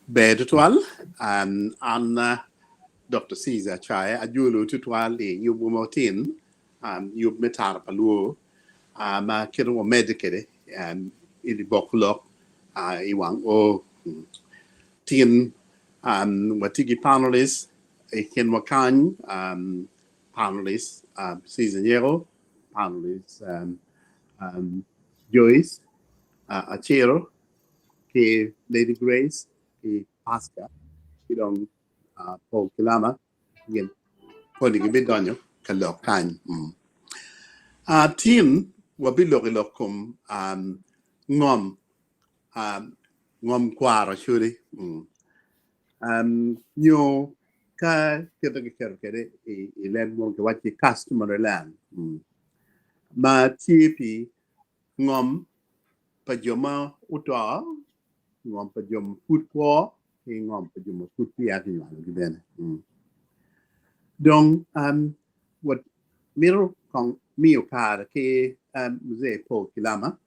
Ber tutwal, an Dokta Caesar Acaye ajolo tutwal i yubwa ma otin, yub me tara pa lwor ma kit ma wamedde kwede i boko lok i wang oo. Tin watye ki panelist i kinwa kany, panelist Caesar Nyeko, panelist Joyce Aciro ki Lady Grace ki Pasca ki dong Paul Kilama gin koni gibidonyo ka lok kany. Tin wabilok i lok kom ngom, ngom kwaro actually nyo ka kit ma kiketo kwede i leb munu kiwaco ni customary land ma tye pi ngom pa jo ma oto, ngom pa jo ma pud kwo, ki ngom pa jo ma pud peya kinywalogi bene. Dong wamito kong miyo kare ki Mzee Paul Kilama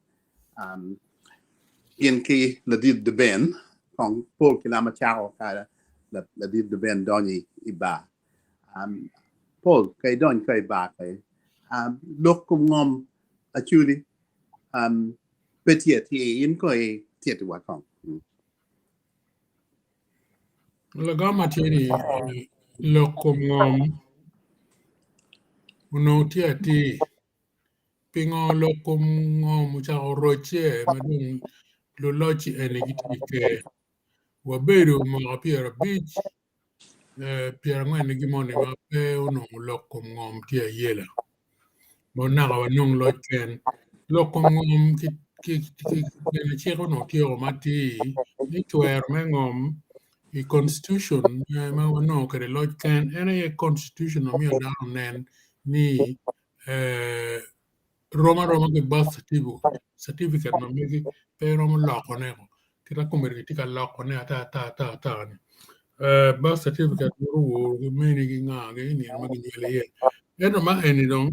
gin ki ladit Deben, kong Paul Kilama cako ka ladit Deben donyo i bar. Paul ka idony ka i bar kai, lok kom ngom Acholi pe tye atir, in kong ititiwa kong. Lagam ma tye ni lok kom ngom onongo tye atir pingo lok kom ngom ocako rocce ma dong luloc eni gitye i ker wabedo mwaka pyerabic pyerangwen ki gin moni ma pe onongo lok kom ngom tye ayela ma naka wanong loc ken lok kom ngom gin cik onongo tye o matir ni twero me ngom i constitution ma wanongo kwede loc ken en aye constitution ma myero dano onen ni rom aroma ki birth certificate ma megi pe iromo lokone kita komedi kitye ka lokone ata ata ata ata ni birth certificate nyuto woro ki meni ki nga gi i nino ma kinywali iye ento ma eni dong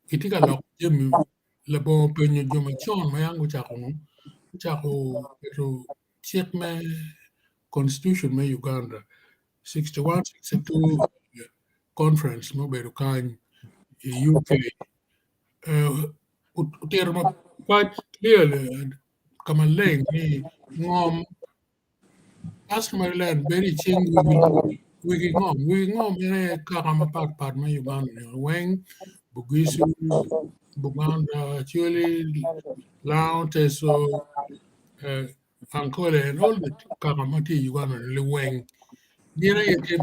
kitye ka loko jami labongo penyo jo macon ma yam gucako gucako keto cik me constitution me Uganda 61 62 conference ma obedo kany i UK otito ma quite clearly ka maleng ni ngom customary land bedo i cing wegi ngom wegi ngom en aye kaka mapat pat me Uganda ni weng Bugisu, Buganda, Acholi, Lango, Teso, Ankole and all the kaka ma tye i Uganda ni liweng gin aye tye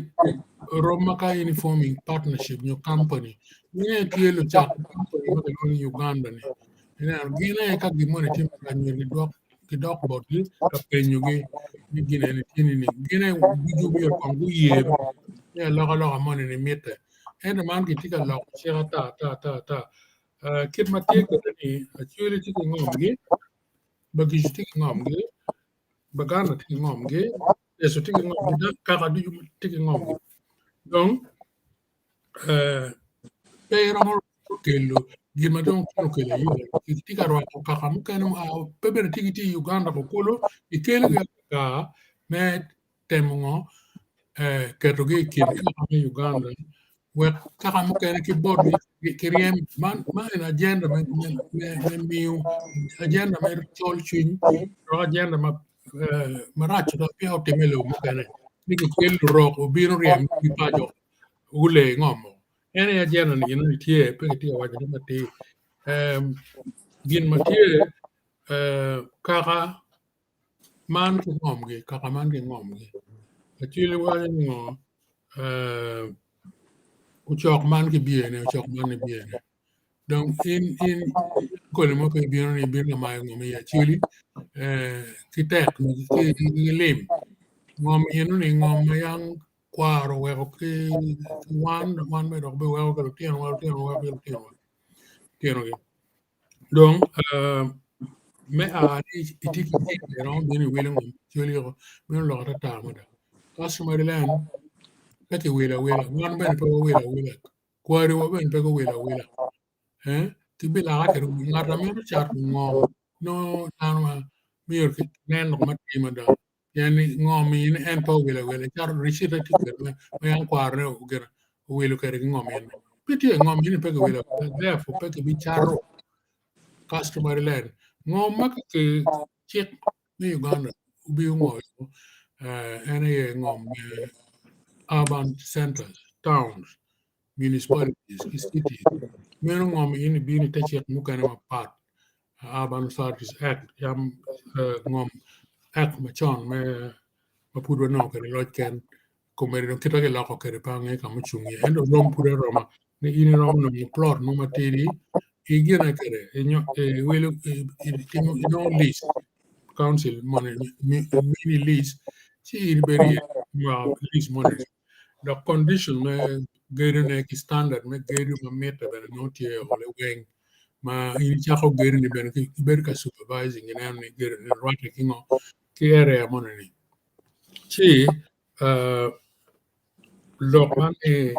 rom ma ka in i forming partnership nyo company gin aye tye lucak company ma kilwongo ni Uganda ni ineno gin aye ka gin moni tye marac myero gidwok gidok botgi ka penyogi ni gin eni tye nining gin aye ducu myero kong guye ni alokaloka moni ni mitte ento man gitye ka loko cik ata ata ata ata kit ma tye kwede ni Acholi tye ki ngomgi Bagic tye ki ngomgi, Baganda tye ki ngomgi, Teso tye ki ngomgi, dok kaka ducu tye ki ngomgi. Dong pe iromo kelo gin ma dong tye okelo aye itye ka rwako kaka mukene mua pe bene tye gitye i Uganda kulu ikelogi kaka me temo ngo ketogi i kin kaka me Uganda wek kaka mukene ki botgi kiryem man en agenda me miyo agenda me col cwiny dok agenda marac dok peya otimme i lobo mukene ni kikel lurok obino ryemgi paco gule ngom en aye agenda ni gin tye pe kitye ka wacone matir gin ma tye kaka Man ki ngomgi, kaka man ki ngomgi. Acwili waco ni ngo ocok man ki byene, ocok man ki byene. Dong in in kodi mo pe ibino ni ibino ka mayo ngom i acwili ki tek ki lim. Ngom eno-ni ngom ma yang kwaro oweko ki wan dok wan bene dok biweko ki lutinowa, lutinowa weko ki lutinowa, lutinogi. Dong. Me a ni itye ki cente iromo bino iwilo ngom Acholi oko meno lok atata mada. Customary land pe kiwilo awila wan bene pe wawilo awila kwariwa bene pe guwilo awila ki bilaka kede ngat ma mito cato ngom nongo dano ma myero kinen lok matir mada pien ni ngom in en pe owilo awila cato ricite tye kwede ma yam kwarone ogire owilo kwede ki ngom eni pe tye ngom eni pe kiwilo awila therefore pe kibicato customary land ngom ma cik me Uganda obino ngolo en aye ngom me urban centers, towns, municipalities ki cities meno ngom eni bino ite cik mukene mapat Urban Authorities Act yam ngom act macon me ma pud wanongo kwede loc ken komedi dong kite giloko kwede pe angeyo ka mucung iye ento rom pud aroma ni in iromo nongo plot mo matidi igine kwede iwilo inongo lease council moni mini lease ci in ibedo iye lease moni dok condition me gedone ki standard me gedo ma mitte bene nongo tye o liweng ma in icako gedoni bene ibedo ka supervising ineno ni gedoni rwatte ki ngo ki area moni ni ci lok man ni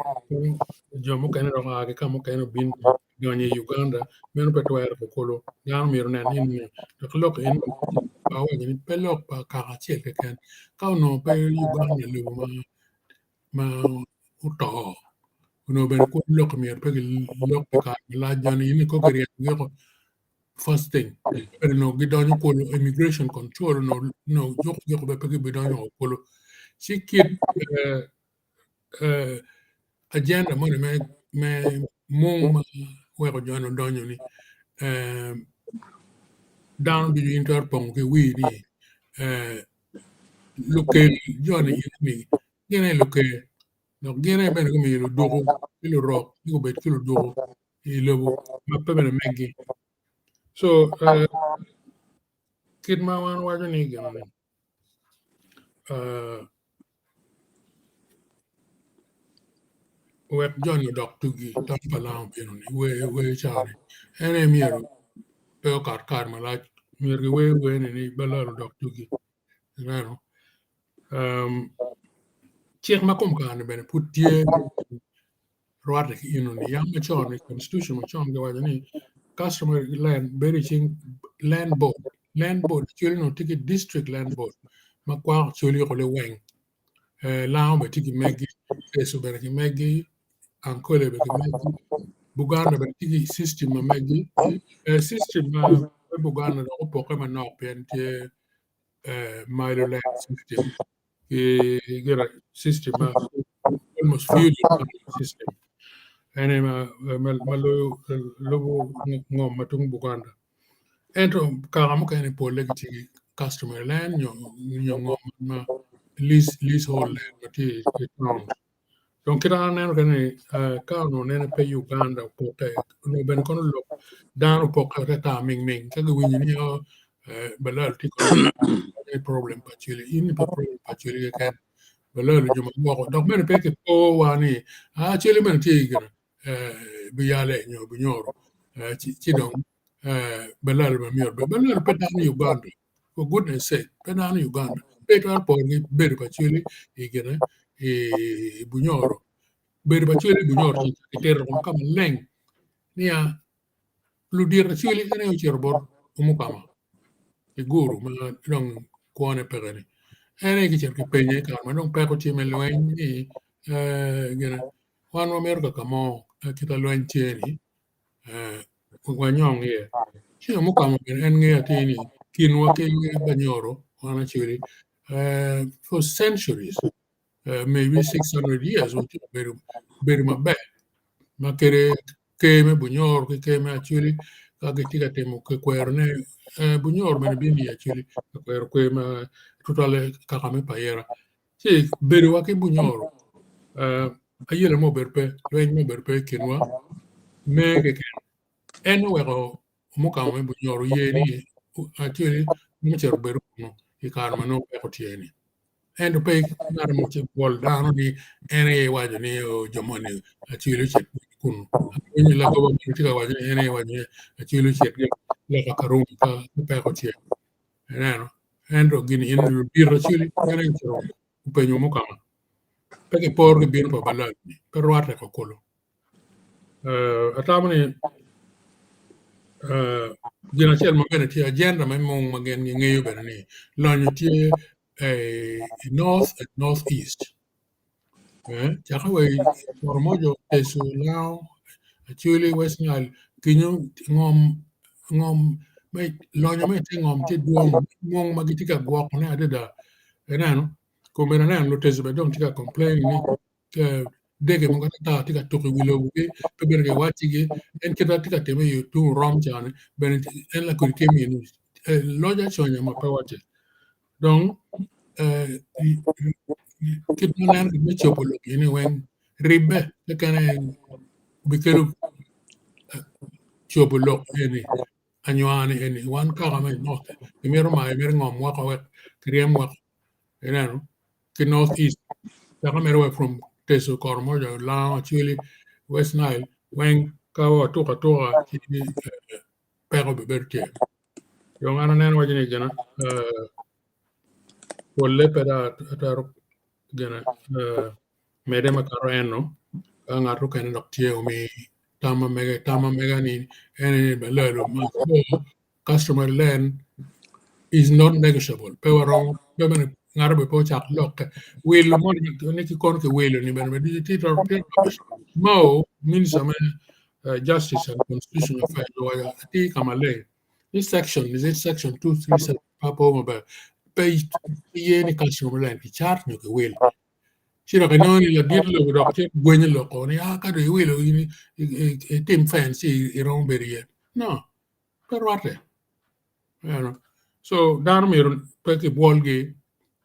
jo mukene dok oa ki ka mukene obin donyo i Uganda meno pe twere kulu dano myero onen ni dok lok eni awaco ni pe lok pa kaka acel keken ka onongo pe Uganda lobo ma oto onongo bene kwo lok myero pe gilok pi kare malac joni in kong kiryemo giko first thing bene onongo gidonyo kulu immigration control onongo juko giko bene pe gibidonyo kulu ci kit agenda moni me mung ma weko joni odonyo ni dano ducu in twero pongo ki wii ni lukel joni ni gin aye luker dok gin aye bene gumiyo luduku ki lurok ni gubed ki luduku i lobo ma pe bene meggi. So kit ma wan waco ni gin ni wek joni odok tugi tam pa lango bino ni wer cani en aye myero pe okat kare malac myero giwer wer ni balal odok tugi ineno cik ma kom kare ni bene pud tye rwatte ki enoni yam macon i constitution macon giwaco ni customary land bedo i cing land board land board cwalo onongo tye ki district land board ma kwako cwalo yoko liweng lango bene tye ki megi Teso bene ki megi Ankole bene ki megi Buganda bene tye ki system ma megi system ma Buganda dok opokke manok pien tye Mailo land system ki gire system ma almost feudal system en aye ma loyo lubo ngom ma tung Buganda ento kaka mukene polle gitye ki customary land nyo ngom ma leasehold land ma tye i town Dong kit ma an aneno kwede ni ka onongo nene pe Uganda opokke onongo bene kono lok dano opokke atata mingming ka giwinyo ni o balal tye kono problem pa Acholi in pe problem pa Acholi keken balal jo ma woko dok bene pe kipo wa ni Acholi bene tye gire biyale nyo binyoro ci dong balal bene myero obed balal pe dano i Uganda for goodness sake pe dano i Uganda pe itwero poro ki bedo pa Acholi i gine i Bunyoro bedo pa Acholi i Bunyoro kitito ka maleng niya ludito Acholi en aye ocito bot Omukama i guru ma dong kwone peke ni en aye kicito kipenye i kare ma dong peko tye me lweny ni gine wan wamito kaka mo kit ma lweny tye ni wanyong iye ci Omukama bene en ngeyo atir ni kinwa ki Banyoro wan Acholi for centuries maybe 600 years watye ka bedo maber ma kede ker me Bunyoro ki ker me Acholi ka gitye ka timo kwerone Bunyoro bene bino i Acholi ka kwero kwer ma tutwalle kaka me Payera ci bedowa ki Bunyoro ayela mo obedo pe lweny mo obedo pe i kinwa me keken en oweko Omukama me Bunyoro oye ni Acholi ocito obedo kunu i kare ma nongo peko tye ni ento pe ngat mo ci bwol dano ni en aye waco ni jo moni Acholi ocito. kunu. Awinyo lagoba meno tye ka waco ni en aye waco ni Acholi ocit loka Karumi ka peko tye. Ineno? Ento gin in ludito Acholi gin aye ocito openyo mukama. Pe kiporo ki bino pa Balal-ni, pe rwatte ko kulu. Atamo ni gin acel ma bene tye agenda me mung ma gin gingeyo bene ni lonyo tye i north and north east caka wa i Karamoja, Teso, Lango, Acholi, West Nile kenyo ngom ngom lonyo ma ite ngom tye dwong mung ma gitye ka gwokone adada ineno kome aneno Luteco bene dong tye ka complain ni dege mogo ata tye ka tuk i wi lobogi pe bene kiwacigi en kit ma tye ka time i tung orom cani bene en lakodi tye mini loc aconya ma pe wacce dong kit ma nen me cobo lok eni weng ribbe keken aye bikelo cobo lok eni anywani eni wan kaka me north kimito mayo mere ngom woko wek kiryem woko ineno ki north east caka mere wa from Teso Koromoja Lango Acholi West Nile weng ka watuko atuka ci peko bibedo tye dong an aneno waco ni gina polle pe dong atwero gina mede makato eno ka ngat mukene dok tye omi tam ma mege tam ma mega ni en ni balalo ma customary land is not negotiable pe waromo pe bene ngato bene pe ocak lokke wilo moni ni ki kono ki wilo ni bene ducu tye Mao minister me justice and constitutional affairs owaco atir ka maleng ni section is it section 237 pa po maber pe ye ni customary land ki cat nyo ki wil Ci dok inongo ni ladit lobo dok tye gwenyo lok o ni ah ka dong iwilo in itim fence ci iromo bedo iye. No, pe rwatte. Ineno? So dano myero pe kibwolgi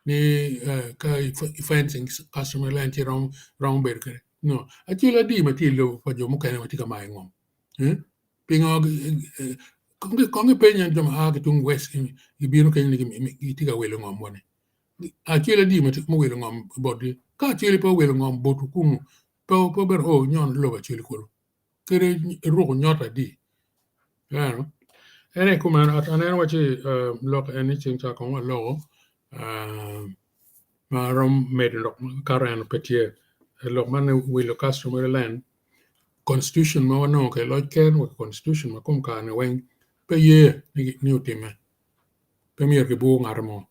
ni ka i fencing customary land ci iromo bedo kwede. No, acel adi ma tye i lobo pa jo mukene ma tye ka mayo ngom? Pingo kong ipeny jo ma a ki tung west gibino kenyo ni gitye ka wilo ngom wa ni? Acel adi ma owilo ngom botgi? Ka acel pe owilo ngom botwu kunu, pe obedo o nyono lobo acel kulu. Kadi iruko nyota adi. Ineno? En aye kumeno aneno waci lok eni ceng ca kong aloko ma aromo medo lok makato eno pe tye. Lok man ni wilo customary land, constitution ma wanongo kwede loc ken wa constitution ma kom kare ni weng pe ye ni otime. Pe myero kibwur ngat mo.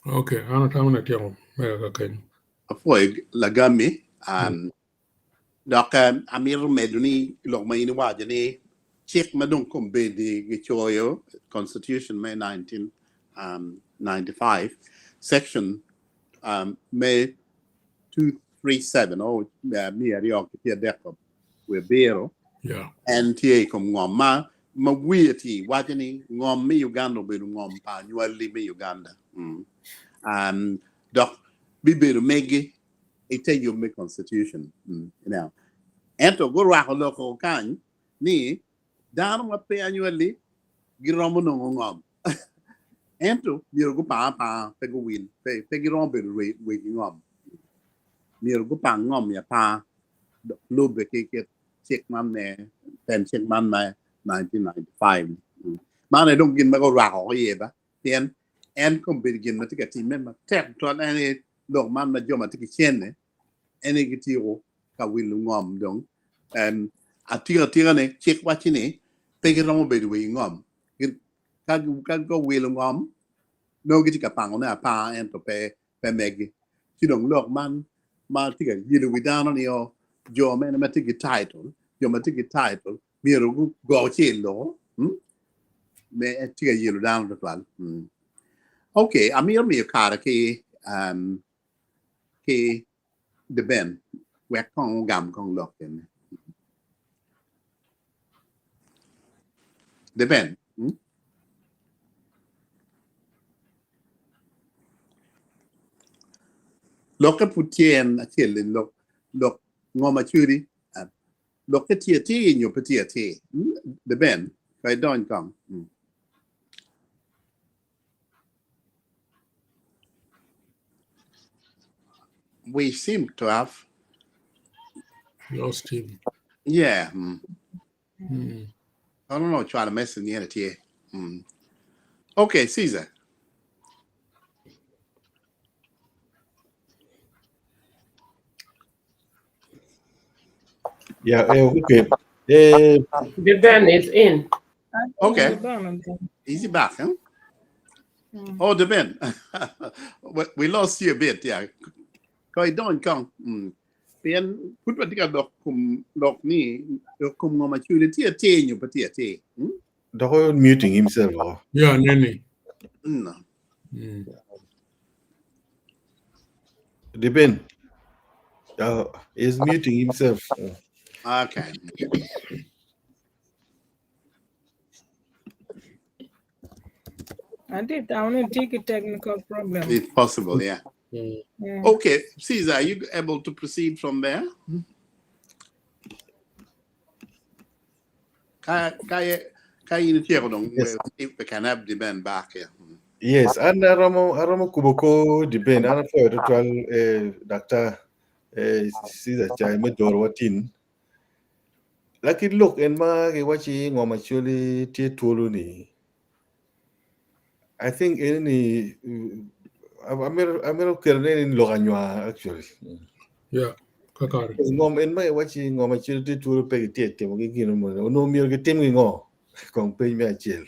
Ok, an atamo ni atyeko mega ka kenyo. Apwoyo lagami. Um, dok um, amito medo ni lok ma in iwaco ni cik ma dong kombeddi gicoyo Constitution me 1995 section um, me 237 o 233 abiro Yeah. en tye i kom ngom ma ma wiye tye waco ni ngom me Uganda obedo ngom pa anywali me Uganda. Mm. Um, dok bibedo megi ite yub me constitution. Mm. Now, ento gurwako loko kany ni dano ma pe anywali giromo nongo ngom. Ento myero gupang apanga pe guwil pe, pe giromo bedo wegi ngom. Myero gupang ngom i apanga dok lubbe ki kit cik man me pen cik man me 1995. Man aye dong gin ma gurwako iye ba pien en kombeddi gin ma tye ka timme matek twal en aye lok man ma jo ma tye ki cene en aye gitiko ka wilo ngom dong um, atika atika ne cik waci ni pe giromo bedo wegi ngom ka ka guwilo ngom nongo gitye ka pangone apanga ento pe pe megi. Ci dong lok man ma tye ka yelo wi dano ni o jo mene ma tye ki title, jo ma tye ki title myero gugo cel loko hmm? Me tye ka yelo dano tutwal. Hmm. Okay, amito miyo kare ki um, ki The Ben wek kong ogam kong lok kene. The Ben. Hmm? Lokke pud tye en acel-li, lok, lok ngo ma cweri, lokke tye atir nyo pe tye atir. The Ben, ka idony kong. Mm. We seem to have Lost him. Yeah. I don't know, try to mess in the end here. Okay, Caesar. Yeah, okay. Eh, The Ben is in. Okay. Is he back, huh? Oh, the Ben. We lost you a bit, yeah. Koi don kong. Pien pud watye ka lok kom lok ni lok kom ngo ma cwiny tye atir nyo pe tye atir. Doko muting himself. Oh. Yeah, nene. No. Depend. He's muting himself. Okay. I did. I only take a technical problem. It's possible, yeah. Yeah. Okay, Caesar, are you able to proceed from there? Ka ka ka in tieko dong Yes. if we can have the man back here. Yes, and aromo kuboko depend. Ana fo twal doctor Caesar chai me dor watin. Lakin look en ma ki wachi ngoma chuli tie tuolo ni. I think any amero kerne ni lokanywa actually. Yeah, kakare. Ngom en ma wachi ngoma chuli tie tuolo pe ki tie timo ki gino mo. Ono miyo ki tim ki ngo kong piny me achiel.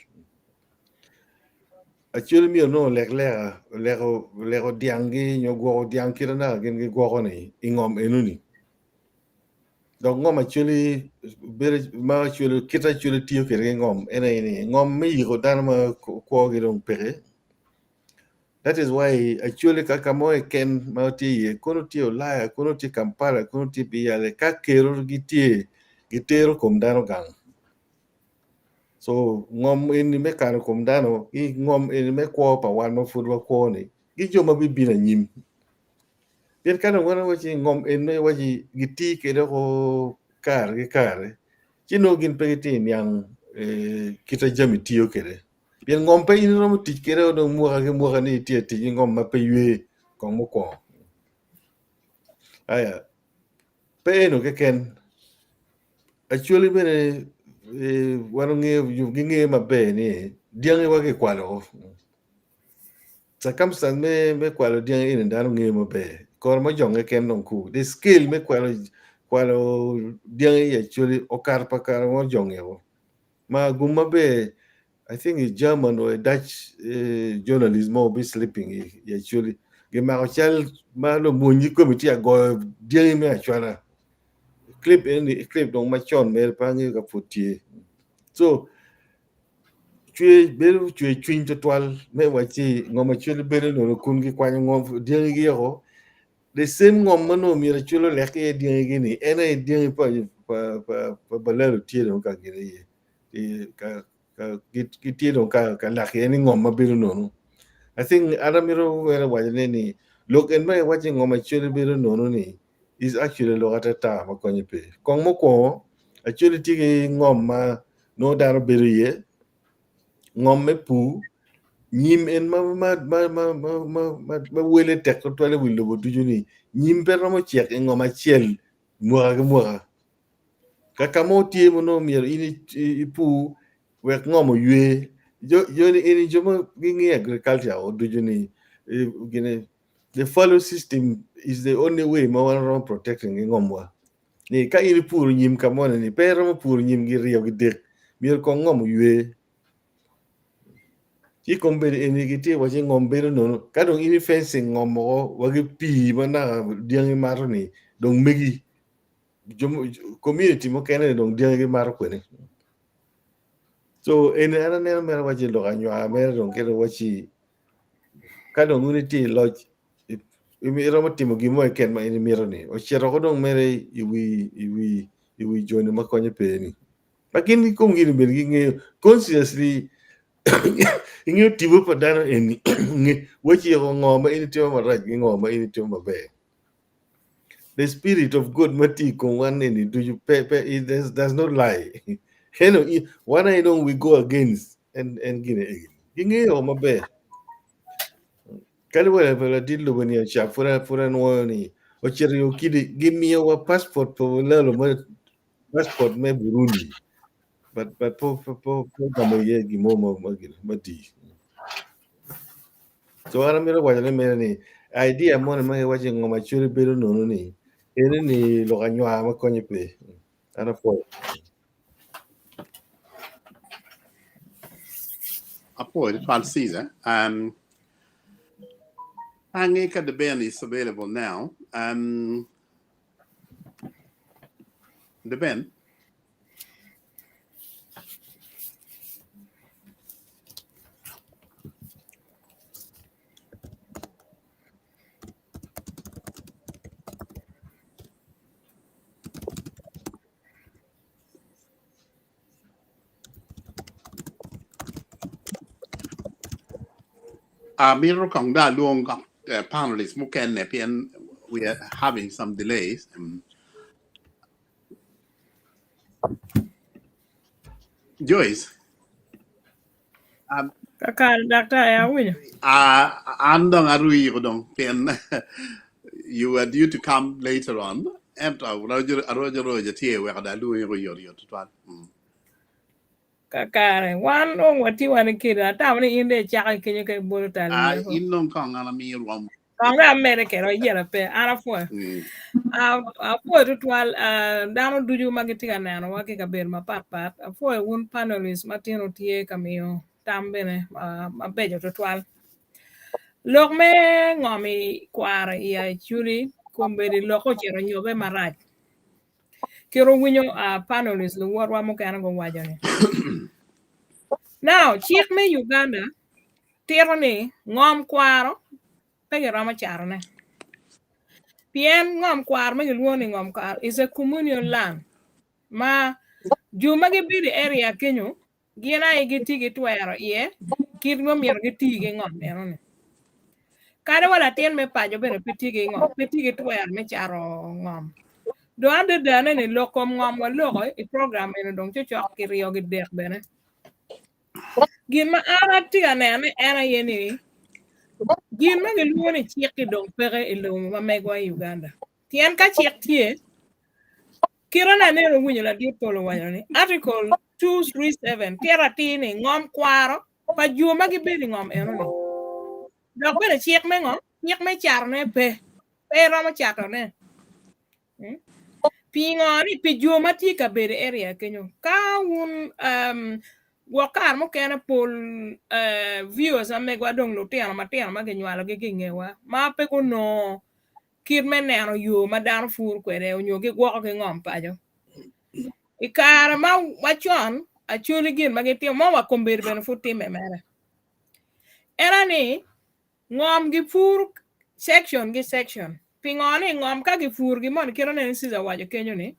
Achiel miyo no lek leka leko leko diang gi nyo gwoko diang kira na gin gi gwoko ni i ngom enuni. Dok ngom actually bedo ma actually kit actually tiyo kwede ki ngom en aye ni ngom me yiko dano ma kwogi dong peke. That is why actually ka ka mo keken ma tye iye kono tye Ulaya kono tye Kampala kono tye Biyale ka kero gitye gitero kom dano gang. So ngom eni me kano kom dano ki ngom eni me kwo pa wan ma pud wakwo ni ki jo ma bibino anyim. Pien ka dong wan waci ngom eni waci giti kwede ko kare ki kare ci nongo gin pe gitye niang kit ma jami tiyo kwede. Pien ngom pe in iromo tic kwede dong mwaka ki mwaka ni itye ka tic ki ngom ma pe ywe kong mukwongo. Aya pe eno keken actually bene wan ongeyo gingeyo maber ni dyangi wa kikwalo circumstance me kwalo dyangi eni dano ngeyo maber kore mo jonge keken dong ku the scale me kwalo kwalo dyangi actually okato pa kare mo jonge o ma gum maber I think a German or a Dutch journalist mo be sleeping actually gimako cal ma lumony kome tye ka goyo dyangi me acwala clip eni clip dong macon mere pe angeyo ka pud tye so cwer bedo cwer cwiny tutwal me wacci ngom acwali bedo nono kun gikwanyo ngom dyangigi woko the same ngom ma nongo myero acwali olek iye dyangigi ni en aye dyangi pa pa pa balalo tye dong ka gin iye ka gitye dong ka lak iye ni ngom ma bedo nono I think an amito wero wacone ni lok en ma iwaco ni ngom acwali bedo nono ni is actually lok atata ma konye pe. Kong mukwongo actually tye ki ngom ma nongo dano bedo iye ngom me pur nyim en ma ma ma ma ma ma ma ma wele tek tutwal i wi lobo ducu ni nyim pe romo cek i ngom acel mwaka ki mwaka. Ka ka mo tye ma nongo myero in ipur wek ngom oywe joni eni jo ma gingeyo agriculture o ducu ni gine the fallow system is the only way ma wan romo protecting ki ngomwa. Ni ka in ipuro nyim ka moni ni pe iromo puro nyim giryo gidek myero kong ngom oywe. Ci kombeddi eni gitye waci ngom bedo nono ka dong in i fencing ngom woko wa ki pii ma naka dyangi mato ni dong megi community mukene ni dong dyangi gimato kwene. So eni an aneno mere waci lok anywar mere dong kede waci ka dong in itye i loc iromo timo gin mo keken ma in imito ni ocito ko dong mere i wi i wi i wi joni ma konyo pe ni ma gin ki komgi ni bene gingeyo consciously ingeyo tipo pa dano eni waci ngo ma in itimo marac ki ngo ma in itimo maber. The spirit of God ma tye i kom wan eni ducu pe pe it does not lie. Eno wan aye dong we go against en en gine egi. Gingeyo maber. Kadi wa ladit lobo ni acap pud pud anwoyo ni. Ocito i Okidi gimiyowa passport pa Olalo me passport me Burundi but but po po po po gamo iye gin mo ma ma gin ma di. So an amito waco ni mere ni idea moni ma giwaco ni ngom Acholi bedo nono ni eni ni lok anywar ma konye pe. An apwoyo. Apwoyo twal Caesar. Um, Ange ka the Ben is available now. Um, the Ben. Amito kong dong alwong panelist mukene pien we are having some delays. Joyce. Um, Kakare daktar awinyo. Uh, an dong arwiko dong pien you were due to come later on. Ento arojo arojo rojo tye weko dong alwongi oyotoyot tutwal. Mm. Kakare wan dong watye wan kede atamo ni in dong icako kenyo ka ibolo tal Ah, wiye ko. in dong kong an amiyo rwom. Kong dong amede kede iyela pe an apwoyo. Mm. Ah, apwoyo tutwal ah, dano ducu ma gitye ka nenowa ki kabedo mapatpat. Apwoyo wun panelists matino tye ka miyo tam bene ah, mabeco tutwal. Lok me ngom i kwaro i Acholi kombeddi lok ocito nyobe marac. Kit owinyo ah, panelists luwotwa mukene guwaco ni. Now, cik me Uganda tito ni ngom kwaro pe giromo catone. Pien ngom kwaro ma gilwongo ni ngom kwaro is a communal land ma jo ma gibedo i area kenyo gin aye gitye ki twero iye kit ma myero giti ki ngom enoni. Kadi wa latin me paco bene pe tye ki ngom, pe tye ki twero me cato ngom. Dong adada ni lok kom ngom waloko i program eni dong cocok kiryo kidek bene. Gin ma an atye ka neno en aye ni gin ma gilwongo ni cik-ki dong peke i lobo ma megwa i Uganda. Pien ka cik tye, kite na aneno winyo ladit pol owaco ni Article 237 tito atir ni ngom kwaro pa jo ma gibedo i ngom enoni. Dok bene cik me ngo? Cik me catone pe. Pe iromo catone. Hmm? Pingo ni pi jo ma tye ka bedo i area kenyo ka wun um, gwok kare mukene pol uh, viewers ma megwa dong lutino matino ma ginywalogi ki i ngewa ma pe gunongo kit me neno yo ma dano pur kwede onyo gigwoko ki ngom paco. I kare ma wacon Acholi gin ma gitimo ma wa kombeddi bene pud timme mere. En ni Ngom gipuro section gi section. Pingo ni ngom ka gipuro gi moni kit aneno Caesar owaco kenyo ni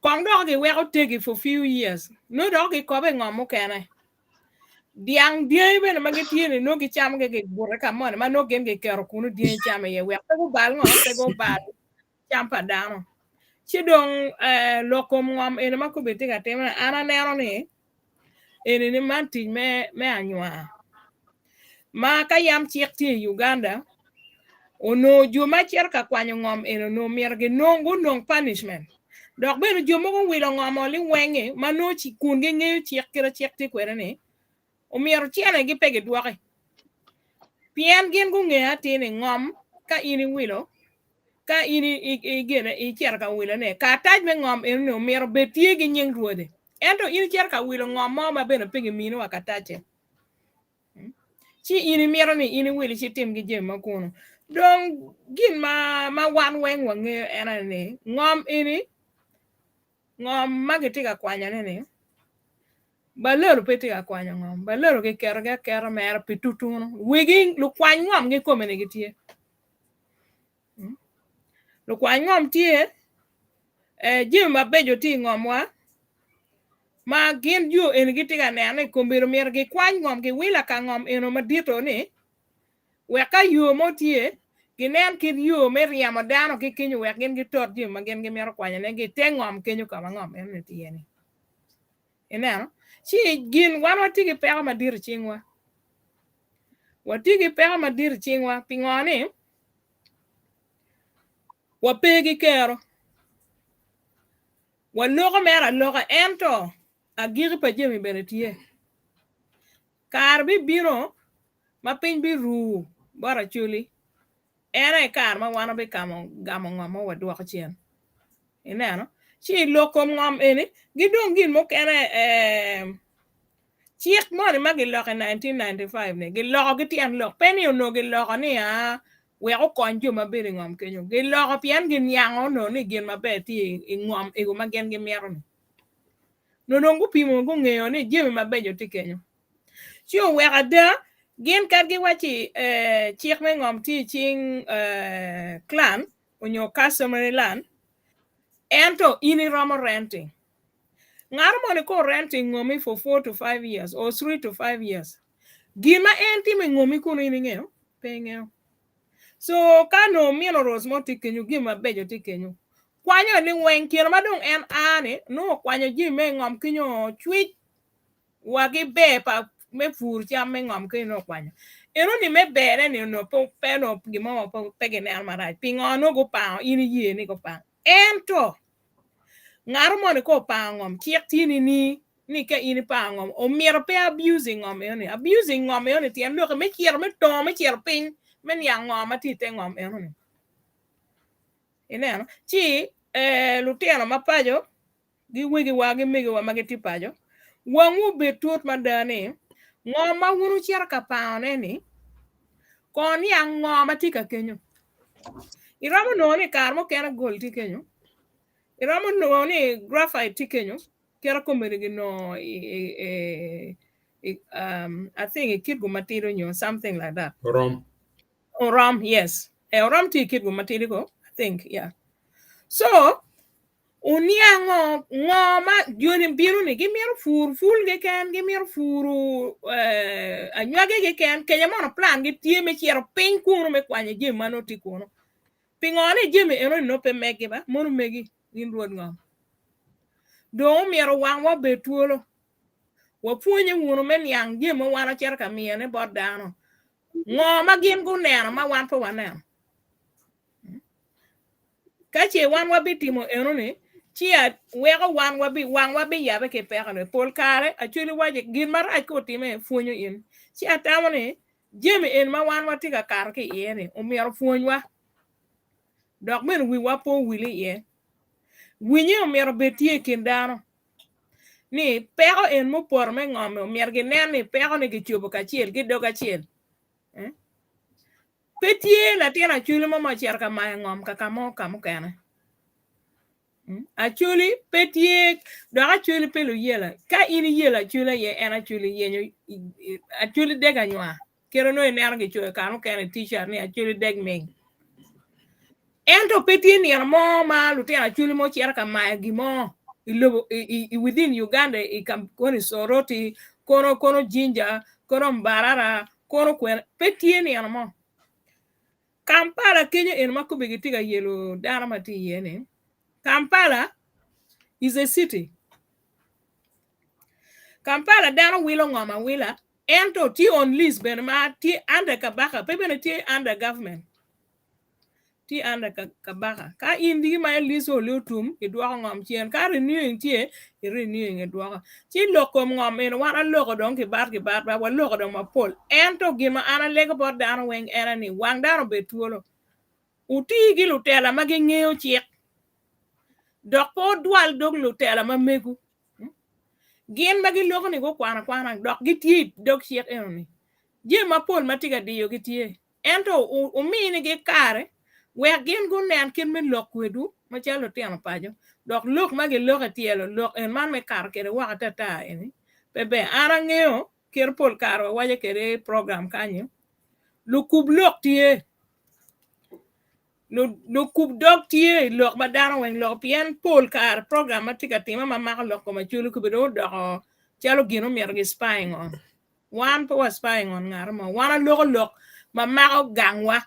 kong dok giweko tegi for few years nongo dok gikobo i ngom mukene. Dyang dyangi bene ma gitye ni nongo gicamo gi gibute ka moni ma nongo gin giketo kunu dyangi camo iye wek pe gubal ngo pe gubal cam pa dano. Ci dong eh, lok kom ngom eni ma kobedi tye ka timone an aneno ni eni ni man tic me, me anywar. Ma ka yam cik tye i Uganda, onongo jo ma cito ka kwanyo ngom eni onongo myero ginong gunong punishment. Dok bene jo mogo owilo ngom o liweng-ngi ma nongo kun gingeyo cik kite cik tye kwede ni omyero cenegi pe gidwoki. Pien gin gungeyo atir ni ngom ka in iwilo ka in igene icito ka wilone karatac me ngom enoni omyero obed tye ki nying rwode. Ento in icito ka wilo ngom mo ma bene pe gimini wa karatace. Ci in imito ni in iwil ci itim ki jami ma kunu. Dong gin ma ma wan weng wangeyo en aye ni ngom eni ngom ma gitye ka kwanyone ni Balelo pe tye ka kwanyo ngom. Balelo kiketogi aketa mere pi tutunu. Wegi lukwany ngom kikome ni gitye. Lukwany ngom tye, eh, jami mabeco tye i ngomwa ma gin jo eni gitye ka neno ni kombedo myero gikwany ngom giwil ka ngom eno madito ni wek ka yo mo tye ginen kit yo me ryemo dano ki kenyo wek gin gitot jami ma gin gimito kwanyone ki i te ngom kenyo ka ma ngom enoni tye iye-ni. Ineno? Ci gin wan watye ki peko madit i cingwa. Watye ki peko madit i cingwa pingo ni? Wape ki kero. Waloko mere aloka ento agiki pa jami bene tye. Kare bibino ma piny biruu bot Acholi, en aye kare ma wan wabikamo gamo ngom ma wadwoko cen. Ineno? Ci i lok kom ngom eni, gidong gin mukene eh, cik moni ma giloko i 1995 ni giloko ki tyen lok pe ni onongo giloko ni aa wek okony jo ma bedo i ngom kenyo. Giloko pien giniango onongo ni gin maber tye i ngom ego ma gin gimito ni. Nongo dong gupimo gungeyo ni jami mabeco tye kenyo. Ci oweko ada gin kadi giwacci eh, cik me ngom tye i cing eh, clan onyo customary land ento in iromo renting. Ngat moni ka orenting ngomi for 4 to 5 years or 3 to 5 years gin ma en timo i ngomi kunu in ingeyo? Pe ingeyo. So ka nongo minerals mo tye kenyo gin mabeco tye kenyo kwanyo ni weng kine ma dong en a ni nongo okwanyo jami me ngom kenyo cwic wa ki ber pa me pur cam me ngom kenyo nongo okwanyo. Eno ni me bere ni onongo pe onongo gin mo pe gineno marac pingo nongo gupango in iye ni gupango ento ngat moni ka opango ngom cik tye ni ni ka in ipango ngom omyero pe abusing ngom eno ni abusing ngom eno ni tyen lokke me cito me tongo me cito piny me niang ngo ma tye i te ngom eno ni. Ineno ci eh, lutino ma paco gi wegiwa gi megiwa ma gitye paco wangwu obed tut mada ni ngo ma wun wucito ka pangone ni kono niang ngo ma tye ka kenyo. Iromo nongo ni kare mukene gold tye kenyo iromo nongo ni graphite tye kenyo kite komedi ginongo i, i, um, I think i Kitgum matidi nyo something like that. Orom. Orom, yes. Eh, orom tye i Kitgum matidi ko, I think, yeah. So, oniango ngo ma joni bino ni gimito pur pul keken, gimito puro eh, anywagi keken, kenya mono plan gitye me cito piny kunu me kwanyo jami ma nongo tye kunu. Pingo ni jami eno ni nongo pe megi ba, mono megi in rwod ngom. Dong omyero wangwa obed twolo. Wapwonye wunu me niang jami ma wan wacito ka miyone bot dano. Ngo ma gin guneno ma wan pe waneno? Ka ce wan wabitimo enoni, ci weko wan wabi wangwa biyabe ki peko-ni. Pol kare Acholi waco gin marac ka otime pwonyo in. Ci atamo ni jami eni ma wan watye ka kato ki iye-ni omyero opwonywa dok bene wiwa pe owil iye. Winye omyero obed tye i kin dano ni peko en mupoto me ngom-mi omyero ginen ni peko-ni kicobo kacel ki dog acel. Eh? Pe tye latin Acholi mo ma ocito ka mayo ngom ka ka mo ka mukene. Hmm? Acholi pe tye dok Acholi pe luyela. Ka in iyelo Acholi aye en Acholi yenyo Acholi deg anywar. Kit onongo ineno gicoyo kare mukene i t-shirt ni Acholi deg ming. Ento pe tye nino mo ma lutino Acholi mo cito ka mayo gin mo i lobo i, i, within Uganda i kono i Soroti, kono kono Jinja, kono Mbarara, kono kwene pe tye nino mo. Kampala kenyo eno ma kobbe gitye ka yelo dano ma tye iye ni Kampala is a city. Kampala dano wilo ngom awila ento tye on lease bene ma tye under kabaka pe bene tye under government. Tye under kabaka. Ka in digi ma lease oli otum idwoko ngom cen ka renewing tye i renewing idwoko. Ci lok kom ngom eno wan aloko dong kibat kibat ba waloko dong mapol ento gin ma an alego bot dano weng en ni wang dano obed twolo. Wuti ki lutela ma gingeyo cik dok pe wudwal dog lutela ma megu. Gin ma giloko ni gukwano akwana dok gitye i dog cik eno-ni. Jami mapol ma tye ka diyogi tye. Ento wuminigi kare wek gin gunen kit me lok kwedwu macalo lutino paco, dok lok ma giloko i tyelo lok en man me kato kwede woko atata eni pe ber. An angeyo kit pol kare wawaco kwede i program kanyi, lukub lok tye, lukub dog tye i lok ma dano weng loko pien pol kare program ma tye ka time ma mako lok kom Acholi kobedo odoko calo gin omyero gi spying on. Wan pe wa spying on ngat mo. Wan aloko lok ma mako gangwa.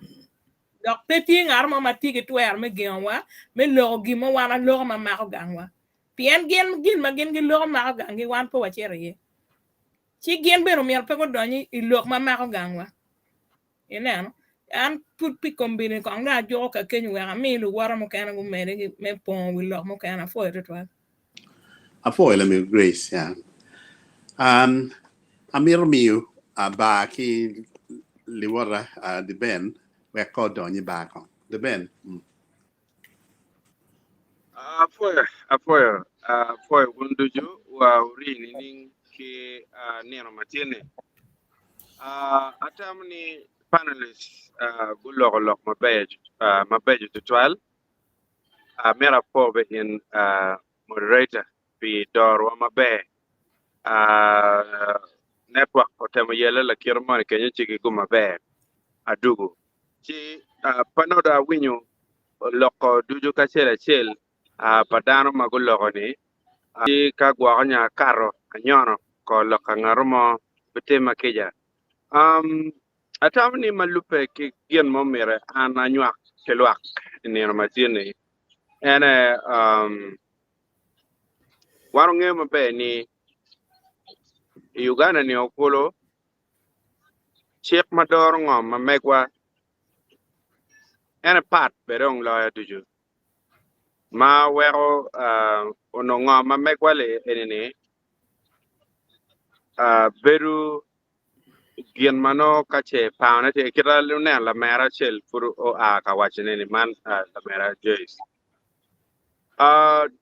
Dok pe tye ngat mo ma tye ki twero me gengowa me loko gin ma wan aloko ma mako gangwa. Pien gin gin ma gin giloko mako ganggi wan pe wacito iye. Ci gin bene omyero pe gudony i lok ma mako gangwa. Ineno? An pud pi kombini kong dong ajuko ka kenyo wek ami luwota mukene gumede ki me pongo wi lok mukene. Apwoyo tutwal. Apwoyo lamego Grace. Yeah. Um, amito miyo uh, bar ki liwota uh, Deben wek ko odony i bar kong. Deben. Mm. Apwoyo, apwoyo, apwoyo wun ducu wa wuri nining ki nino matin-ni. Atamo ni panelists guloko lok mabeco tutwal. Amito apwo bene in moderator pi dorowa maber. Network otemo yelle lakite moni kenyo ci gigum maber adugu. Ci pe nongo dong awinyo loko ducu kacel acel pa dano ma guloko-ni, ci ka gwoko nyo akato anyono ko lok ka ngat mo bitimma kica. Atamo ni ma lubbe ki gin ma omyero an anywak ki lwak i nino ma tye-ni ene, wan wangeyo maber ni i Uganda ni okulu Cik ma doro ngom ma megwa ene pat bene dong loyo ducu ma weko onongo ngom ma megwa eni-ni bedo gin ma nongo ka ce pangone tye kita luneno lamera acel pud oa ka wacone ni man lamera Joyce.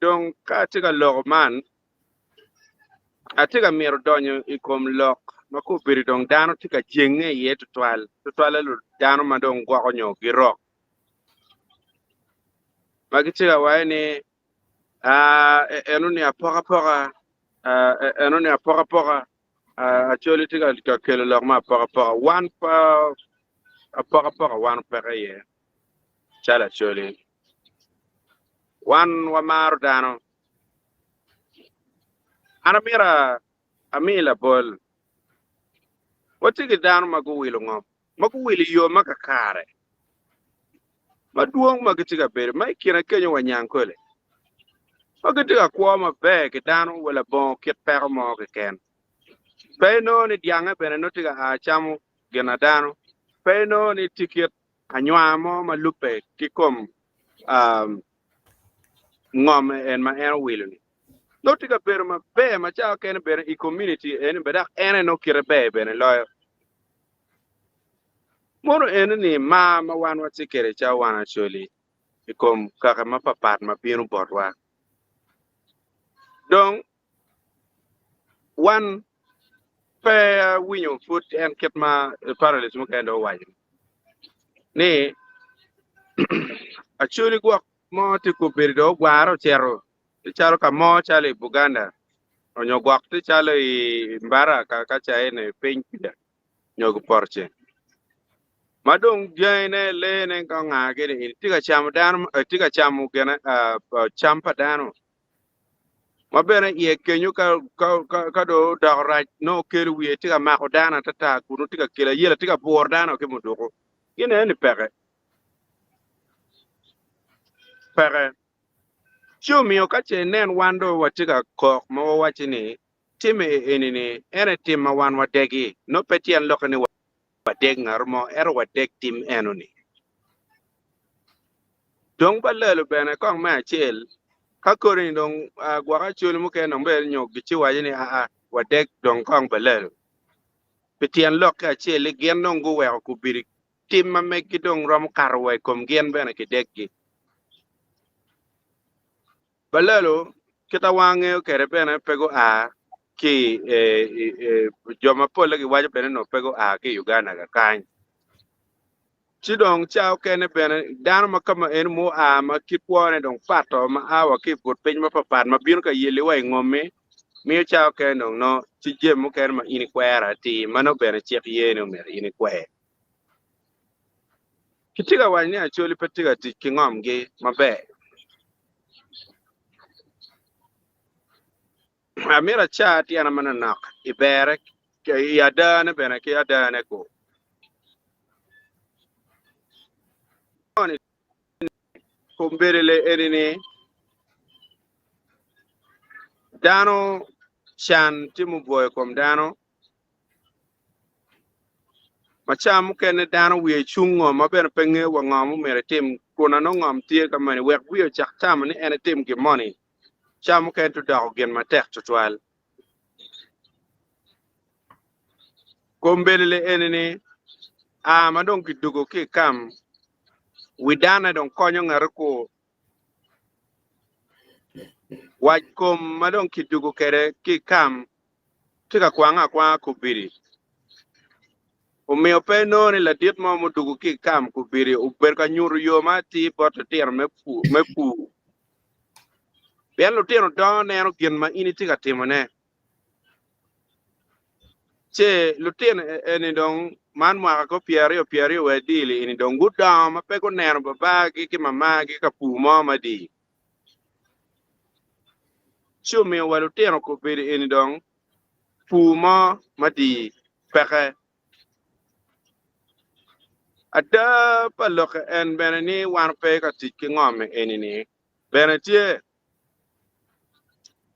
Dong ka atye ka loko man Atye ka mito donyo i kom lok ma kobedo dong dano tye ka jenge iye tutwal, tutwalle dano ma dong gwoko nyo girok ma gitye ka waco ni eno ni apokapoka, eno ni apokapoka, Acholi tye ka kelo lok me apokapoka. Wan pe apokapoka wan peke iye calo Acholi. Wan wamaro dano. An amito ami labol. Watye ki dano ma guwilo ngom, ma guwilo i yo ma kakare, madwong ma gitye ka bedo ma i kine kenyo wa Nyangkole, ma gitye ka kwo maber ki dano wa labongo kit peko mo keken. Pe inongo ni dyange bene nongo tye ka a camo gin a dano, pe inongo ni tye kit anywar mo ma lubbe ki kom ngom en ma en owilo-ni. Nongo tye ka bedo maber ma cawa kene bene i community eni bene dok en aye nongo kite ber bene loyo. Mono eni ni mar ma wan watye kwede calo wan Acholi i kom kaka mapapat ma bino botwa. Dong Wan pe awinyo pud en kit ma panelist mukene dong owaco ni Acholi gwok mo tye kobedo dong ogware ocito tye calo ka mo calo i Buganda onyo gwok tye calo i Mbara ka ca eni piny kuca nyo gupoto ceng ma dong dyangine lee-ne ka onga gini tye ka camo dano tye ka camo gine cam pa dano ma bene iye kenyo ka dong odoko rac nongo okelo wiye tye ka mako dano atata kun nongo tye ka kelo ayela tye ka buro dano ki muduku gin ni peke peke ci omiyo ka ce inen wan dong watye ka kok ma wawaci ni time eni ni en aye tim ma wan wadegi nongo pe tyen lokke ni wadeg ngat mo ento wadeg tim eno ni. Dong balelo bene kong me acel, ka kodi-ni dong gwoko acholi mukene dong bene nyo giciwaco ni aa wadeg dong kong balelo. Pi tyen lokke acel-li gin dong guweko kubidi tim ma meggi dong romo kato wa i kom gin bene kideggi. Balalo kit a wan ngeyo kwede bene pe gua ki i jo ma polle giwaco bene ni pe gua ki i Uganda kakany. Ci dong ca okene bene dano ma ka ma eni mua ma kit kwone dong pato ma a wa ki i but piny mapapat ma bino ka yelli wa i ngommi miyo ca okene dong nongo ci jami mukene ma in ikwero atir ma nongo bene cik ye ni omyero in ikwer. Kitye ka waco ni Acholi pe tye ka tic ki ngomgi maber. Amito aca tyena manonok i bere, i adane bene ki adane ku. Kombeddi le eni ni dano can tye mubwoyo kom dano. Ma ca mukene dano wiye cungo ma bene pe ngeyo wa ngo ma omyero etim kun nongo ngom tye ka moni wek wiye ocak tamo ni en etim gin moni ca mukene to doko gin matek tutwal. Kombeddi li eni ni a ma dong kidugo ki i kam wi dane dong konyo ngati ku wac kom ma dong kidugo kwede ki i kam tye ka kwange akwanga kobedi. Omiyo pe inongo ni ladit mo mudugo ki i kam kobedi obedo ka nyuto yo ma atir bot lutino me pur. Pien lutino dongo neno gin ma in itye ka timone. Ce lutino eni dong man mwaka ko pyeraryo pyeraryo wa adili eni dong gudongo ma pe guneno babagi ki mamagi ka pur mo madii. Ci omiyo wa lutino kobedo eni dong pur mo madii peke. Ada pa lokke en bene ni wan pe ka tic ki ngom eni ni bene tye.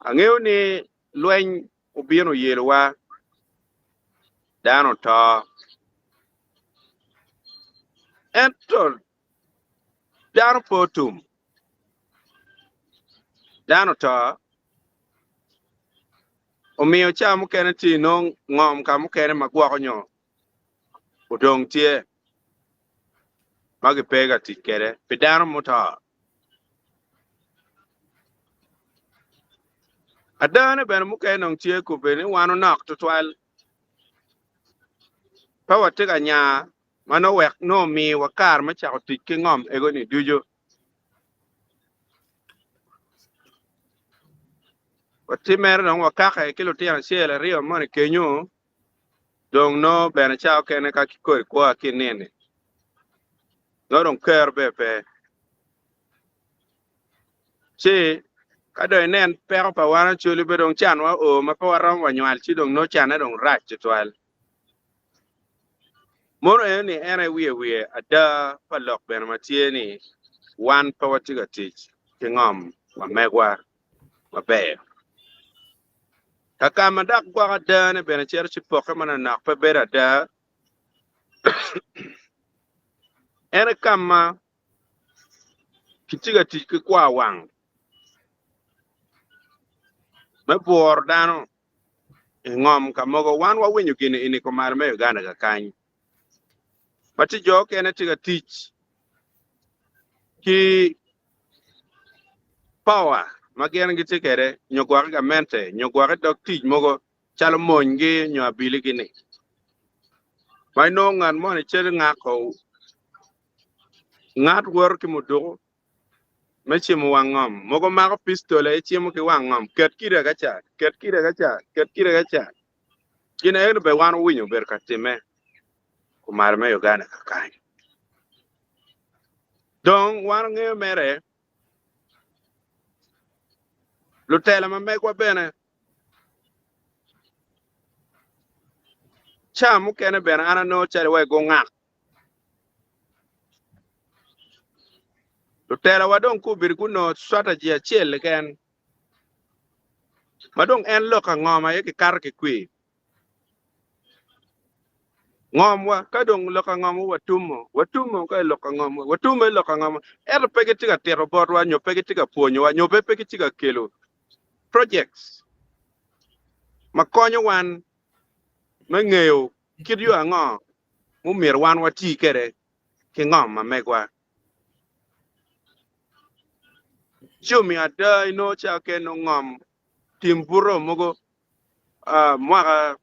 Angeyo ni lweny obino oyelowa, dano oto. Ento dano pe otum, dano oto. Omiyo ca mukene tye inongo ngom ka mukene ma gwoko nyo odong tye ma gipe ka tic kwede pi dano muto. Adane bene mukene dong tye kubbe ni wan onok tutwal. Pe watye ka nya ma nongo wek nongo omiwa kare me cako tic ki ngom ego-ni ducu. Watye mere dong wakake ki lutino acel aryo moni kenyo dong nongo bene ca okene ka kikodi kwoa ki nini nongo dong kero bene pe. Ci ka dong inen peko pa wan Acholi be dong canwa oo ma pe waromo wa nywal ci dong nongo canne dong rac tutwal. Mono eno ni en aye wiye wiye ada pa lok bene ma tye ni wan pe watye ka tic ki ngom ma megwa maber. Ka ma dok gwoko adane bene cito ci pokke manonok pe bedo ada, en aye ka ma kitye ka tic ki kwa wang me bwuro dano i ngom ka mogo. Wan wawinyo gin eni i kumalo me Uganda kakany ma tye jo okene tye ka tic ki power ma gin gitye kwede nyo gwok i gamente nyo gwok i dog tic mogo calo monygi nyo abiligi-ni. Ma inongo ngat moni cito ngako ngat woto ki muduku me cimo wang ngom, mogo mako pistol aye cimo ki wang ngom, ket kida ka ca, ket kida ka ca, ket kida ka ca. Gin eno bene wan owinyo obedo ka timme kumalo me Uganda kakany. Dong wan wangeyo mere lutela ma megwa bene ca mukene bene an anongo calo wai gungak. Lutela wa dong gubedo gunongo strategy acel keken ma dong en lok ango aye kikato ki kwir. Ngomwa, ka dong lok angomwa watumo, watumo ka i lok angomwa, watumo i lok angomwa, ento pe gitye ka tito botwa nyo pe gitye ka pwonyowa nyo pe gitye ka kelo projects ma konyo wan me ngeyo kit yo ango mumyero wan wati kwede ki ngom ma megwa. Ci omiyo ada inongo ca kene nongo ngom tim buto mogo mwaka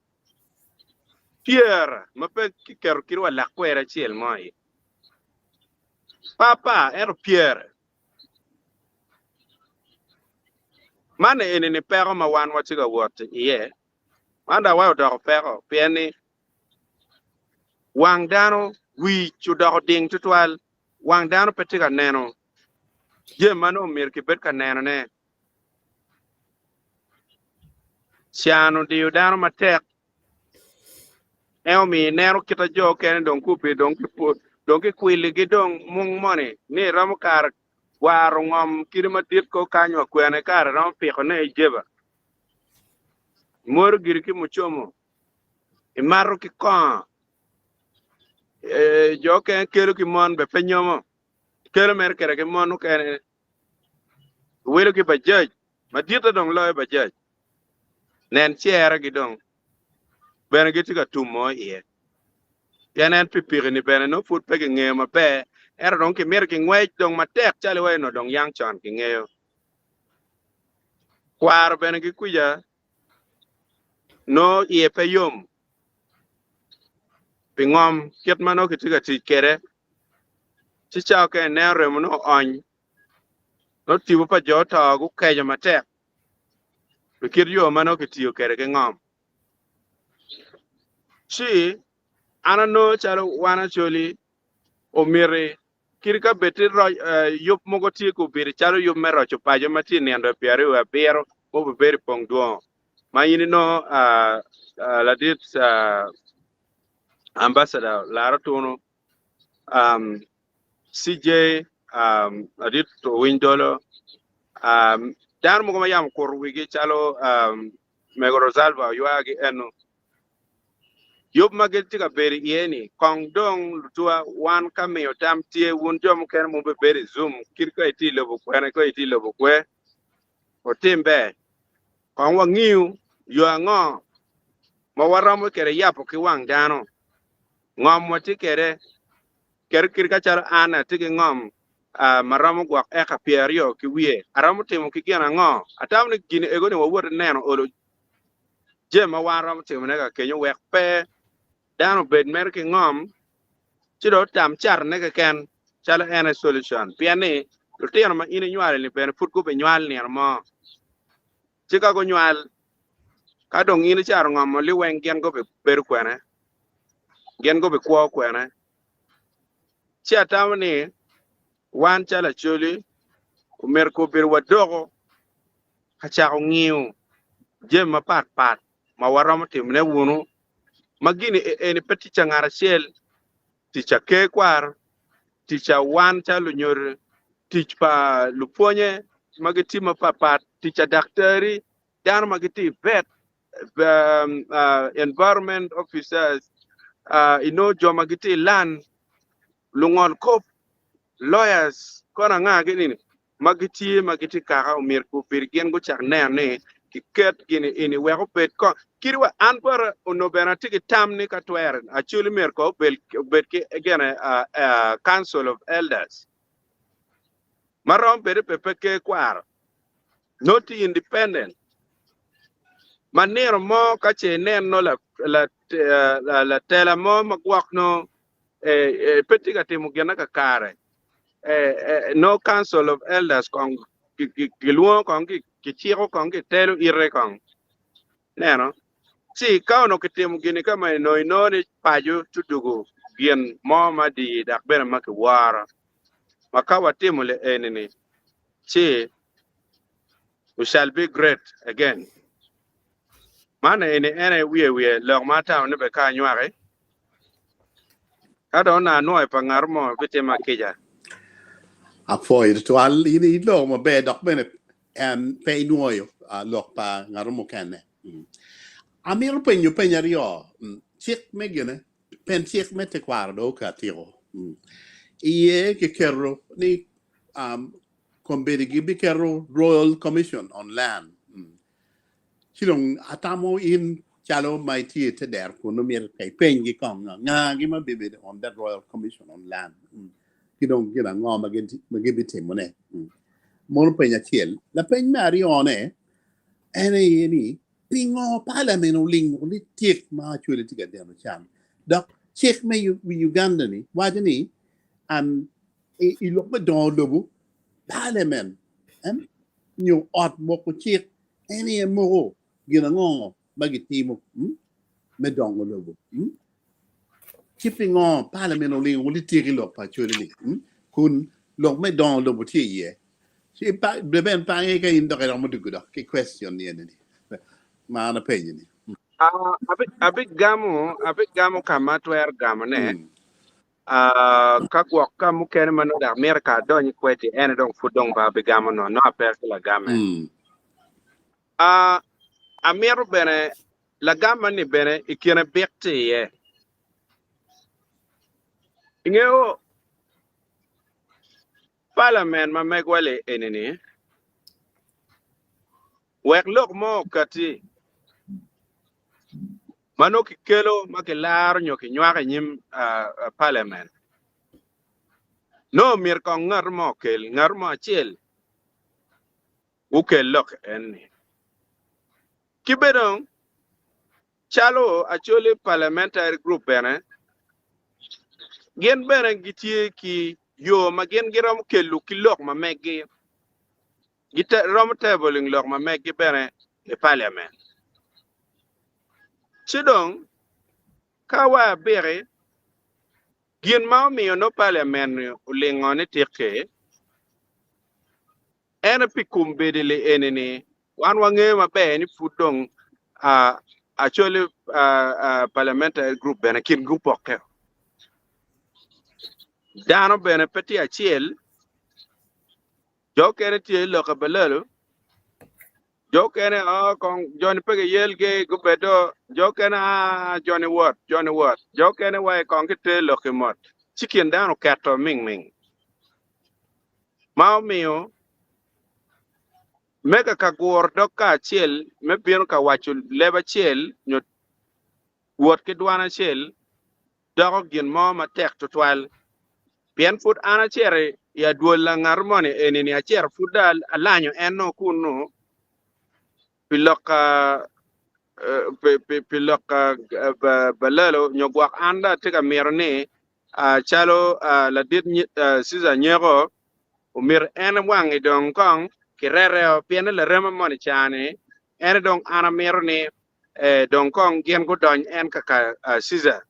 pyera ma pe kiketo kadi wa lak kweri acel mo iye. Pe apar ento pyera. Man eni-ni peko ma wan watye ka wot iye. Man dok wai odoko peko pien ni wang dano wic odoko ding tutwal, wang dano pe tye ka neno jami ma nongo myero kibed ka nenone. Can odiyo dano matek, en omiyo ineno kit ma jo okene dong gubedo dong kikwiligi dong mung moni ni iromo kare gwaro ngom kite madit ko kany wa kwene kare romo pikone i jeba. Imwodo giri ki mucomo, imato ki kongo. Jo okene kelo ki mon bene pe nyomo, kelo mere kede ki mon okene wilo ki bajaj maditte dong loyo bajaj nen cere gi dong bene gitye ka tumo iye pien en pikipiki ni bene nongo pud pe kingeyo maber ento dong kimito kingwec dong matek calo iwaci onongo dong yang con kingeyo kwaro bene ki kwica nongo iye pe yom pi ngom kit ma nongo kitye ka tic kwede ci ca okene ineno remo nongo oony nongo tipo pa jo oto gukeco matek pi kit yo ma nongo kitiyo kwede ki ngom. Ci an anongo calo wan Acholi omiti kit ka bed ti roc yub mogo tye ka obedo calo yub me roco paco ma tye i nindo 27 ma obibedo i pong dwongo ma in inongo ladit ambassador Laro Tunu CJ ladit Owiny Dolo dano mogo ma yam okuto wigi calo mego Rosalba oywagi eno Yub ma gitye ka bedo iye-ni, kong dong lutuwa, wan ka miyo tam tye, wun jo mukene mubibedo i Zoom, kit ka itye i lobo kwene, ka itye i lobo kwe, wutim ber. Kong wangiyu yo ango ma waromo kwede yabo ki wang dano. Ngom watye kwede, kadi kit ka calo an atye ki ngom ma romo gwok eka 20 ki wiye, aromo timo ki gin ango? Atamo ni gin ego-ni wawot neno olo jami ma wan romo timone ka kenyo wek pe dano obed mere ki ngom ci dong otam catone keken calo en aye solution pien ni lutino ma in inywalo ni bene pud gubinywal nino mo ci ka gunywal ka dong in icato ngom oli weng gin gubibedo kwene gin gubikwo kwene ci atamo ni wan calo Acholi omyero kobedo wadoko ka cako ngiyo jami mapat pat ma waromo timone wunu, ma gini eni pe tic a ngat acel, tic a ker kwaro, tic a wan calo lunyodo, tic pa lupwonye ma gitye mapat pat, tic a daktari, dano ma gitye i vet, environment officers, inongo jo ma gitye i land, lungol kop, lawyers, kono anga gini ma gitye ma gitye kaka omyero gubed gin gucak neno ni kiket gini eni wek obed kong kadi wa an bota onongo bene atye ki tam ni ka twere Acholi myero kong obed obed ki gene council of elders ma romo bedo pe pe ker kwaro nongo tye independent ma nino mo ka ce inen nongo la la la latela mo ma gwok nongo pe tye ka timo gine kakare nongo council of elders kong gilwongo kong kiciko kong kitelo ite kong neno ci ka onongo kitimo gini ka ma onongo inongo ni paco tudugo gin mo ma diyi dok bene ma kiworo ma ka watimo le eni-ni ci we shall be great again. Man eni en aye wiye wiye lok ma atamo ni bene ka anywaki Ka dong onongo anwoyo pa ngat mo, bitima kica. Apwoyo tutwal in iloko maber dok bene pe inwoyo lok pa ngat mukene. Amito penyo peny aryo. Cik me gine, pen cik me tekwaro dong okatiko. Iye kiketo ni kombeddi gibiketo Royal Commission on Land. Ci dong atamo in calo ma itye i te dero kunnu myero ka ipenygi kong ngagi ma bibedo on that Royal Commission on Land ki dong gin ango ma gibitimone. Mono peny acel. Lapeny me aryone en aye ni pingo parliament olingo ni tyek ma Acholi tye ka deno can dok cik me Uganda ni waco ni i lok me dongo lobo parliament nyo ot moko cik en aye moko gin ango ma gitimo me dongo lobo. Ci pingo parliament olingo lityeki lok pa Acholi-ni kun lok me dongo lobo tye iye? Ci bene pe ange ka in dok iromo dugo dok ki question ni eni ma an apenyo ni. Abigamo, abigamo ka ma atwero gamone. Ka gwok ka mukene ma nongo dok mito ka adony i kwedi ene dong pud dong pe abigamo no, nongo ape ki lagame. Amito bene lagamma ni bene i kine bik tye iye. Ingeyo Parliament ma megwa li eni ni wek lok mo okati ma nongo kikelo ma kilaro nyo kinywako i nyim Parliament nongo myero kong ngat mo okel ngat mo acel gukel lok en-ni. Ki bene dong calo Acholi Parliamentary Group bene gin bene gitye ki yo ma gin giromo kelo ki lok ma meggi, giromo tabling lok ma meggi bene i Parliament. Ci dong ka wa abiki gin ma omiyo nongo Parliament olingo ni tikki Ento pi kombeddi li eni-ni, wan wangeyo maber ni pud dong Acholi Parliamentary Group bene kingi opokke. Dano bene pe tye acel, jo okene tye i lok balalu, jo okene oh, kong joni pe giyelgi gubedo, jo okene ah, joni wot, joni wot, jo okene wa i kong giter lok i mot, ci kin dano oketo ming ming. Ma omiyo mega ka guro dog kacel me bino ka waco leb acel nyo wot ki dwan acel doko gin mo matek tutwal. Pien pud an acito i adwol la ngat moni eni-ni acito pud dong alanyo en nongo kunnu pi lok pi lok balalo nyo gwok an dong atye ka mito ni calo ladit Cecar Nyeko omyero en wangi dong kong kirete pien ni larema moni ca-ni en dong an amito ni dong kong gin gudony en kaka Cecar.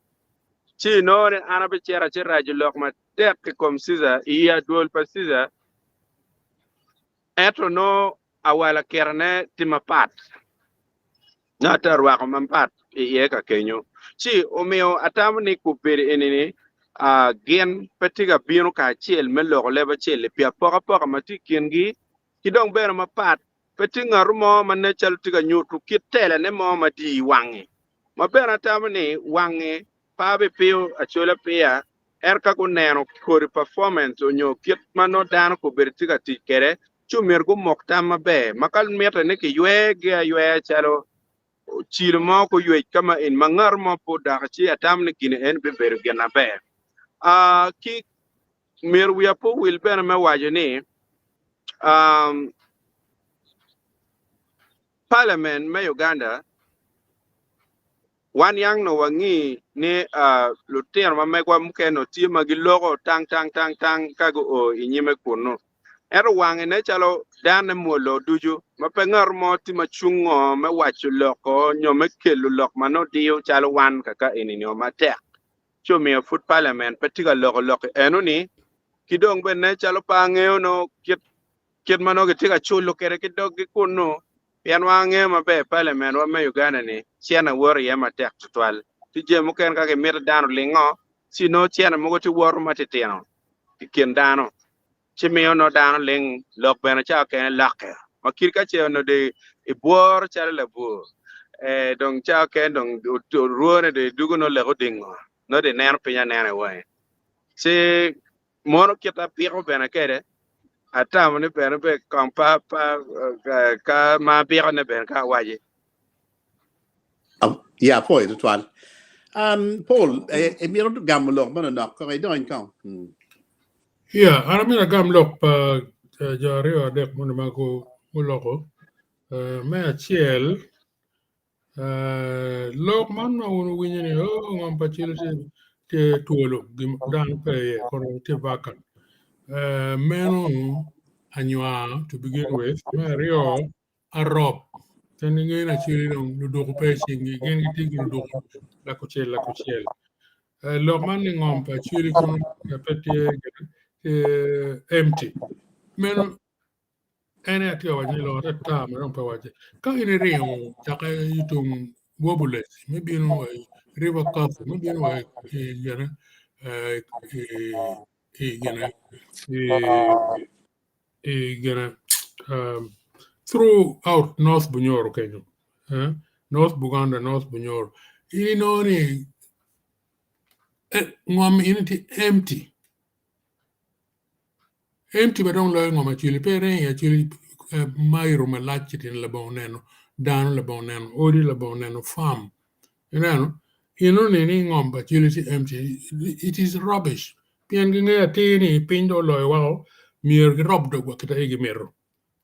Ci inongo ni an abicito aciraco lok matek i kom Cecar i adwol pa Cecar ento nongo awala kirane tye mapat. Ngat ate arwako mapat iye ka kenyo. Ci omiyo atamo ni kobedo eni-ni gin pe tye ka bino kacel me loko leb acel-li pi apokapoka ma tye i kingi ki dong bene mapat pe tye ngat mo ma nen calo tye ka nyuto kit telane mo ma diyo wange ma bene atamo ni wange pe abipiyo acola piya ento ka guneno kodi performance onyo kit ma nongo dano kobedo tye ka tic kwede ci omyero gumok tam maber ma ka mitte ni kiywergi ayweya calo cilo mo guywec ka ma eni ma ngat mo pe odok ci atamo ni gini eni bibedo gin maber. Ki myero wiya pe owil bene me waco ni Parliament me Uganda Wan yang nongo wangi ni lutino ma megwa mukene nongo tye ma giloko tang tang tang tang ka guo i nyime kunnu. Ento wange nen calo danne mwolo ducu ma pe ngat mo tye ma cungo me waco loko nyo me kelo lok ma nongo diyo calo wan kaka eni-ni o matek. Ci omiyo pud parliament pe tye ka loko lok eno-ni ki dong bene nen calo pe angeyo nongo kit Kit ma nongo gitye ka culo kwede ki doggi kunnu, pien wangeyo maber paliamentwa me Uganda-ni cene woto iye matek tutwal. Tye jami mukene ka gimito dano olingo, ci nongo cene mogo tye woto matitino i kin dano, ci miyo nongo dano ling, lok bene cawa kene lokke. Ma kit ka ce onongo dong ibworo calo labwor, ee, dong cawa kene dong orwone dong idwogo nongo lek odingo, nongo dong ineno piny anena i wangi. Ci Mono kit apiko bene kede, atamo ni bene be kong pa pa ka ma apiko ne bene ka awaci. Ya apoyo tutwal. Um, Paul, imito gamo lok manonok kong idony kong. Ya, an amito agam lok pa jo aryo adek moni ma guloko. Me acel, Lok man ma wun wuwinyo ni oo ngom pa cilo tye twolo dano pe iye kono tye vacant meno anywar to begin with me aryo arop pien ingeyo ni aceli dong luduku pe icingi gin gitye ki luduku lakucel lakucel lok man ni ngom pa aceli kono pe tye empty meno En aye atye ka waco ni lok atata ma dong pe wacce. Ka in iringo cakke i tung Wobulec me bino wa i River Coffee me bino wa i gine i gine i gine throughout North Bunyoro kenyo North Buganda North Bunyoro in inongo ni. Ngom eni tye empty, empty ma dong loyo ngom Acholi pe iringo i Acholi mairo malac ci tyen labongo neno dano labongo neno odi labongo neno farm ineno enoni ni ngom pa Acholi tye empty it is rubbish pien gingeyo atir ni piny dong oloyo woko myero girob dogwa kit ma igi mito.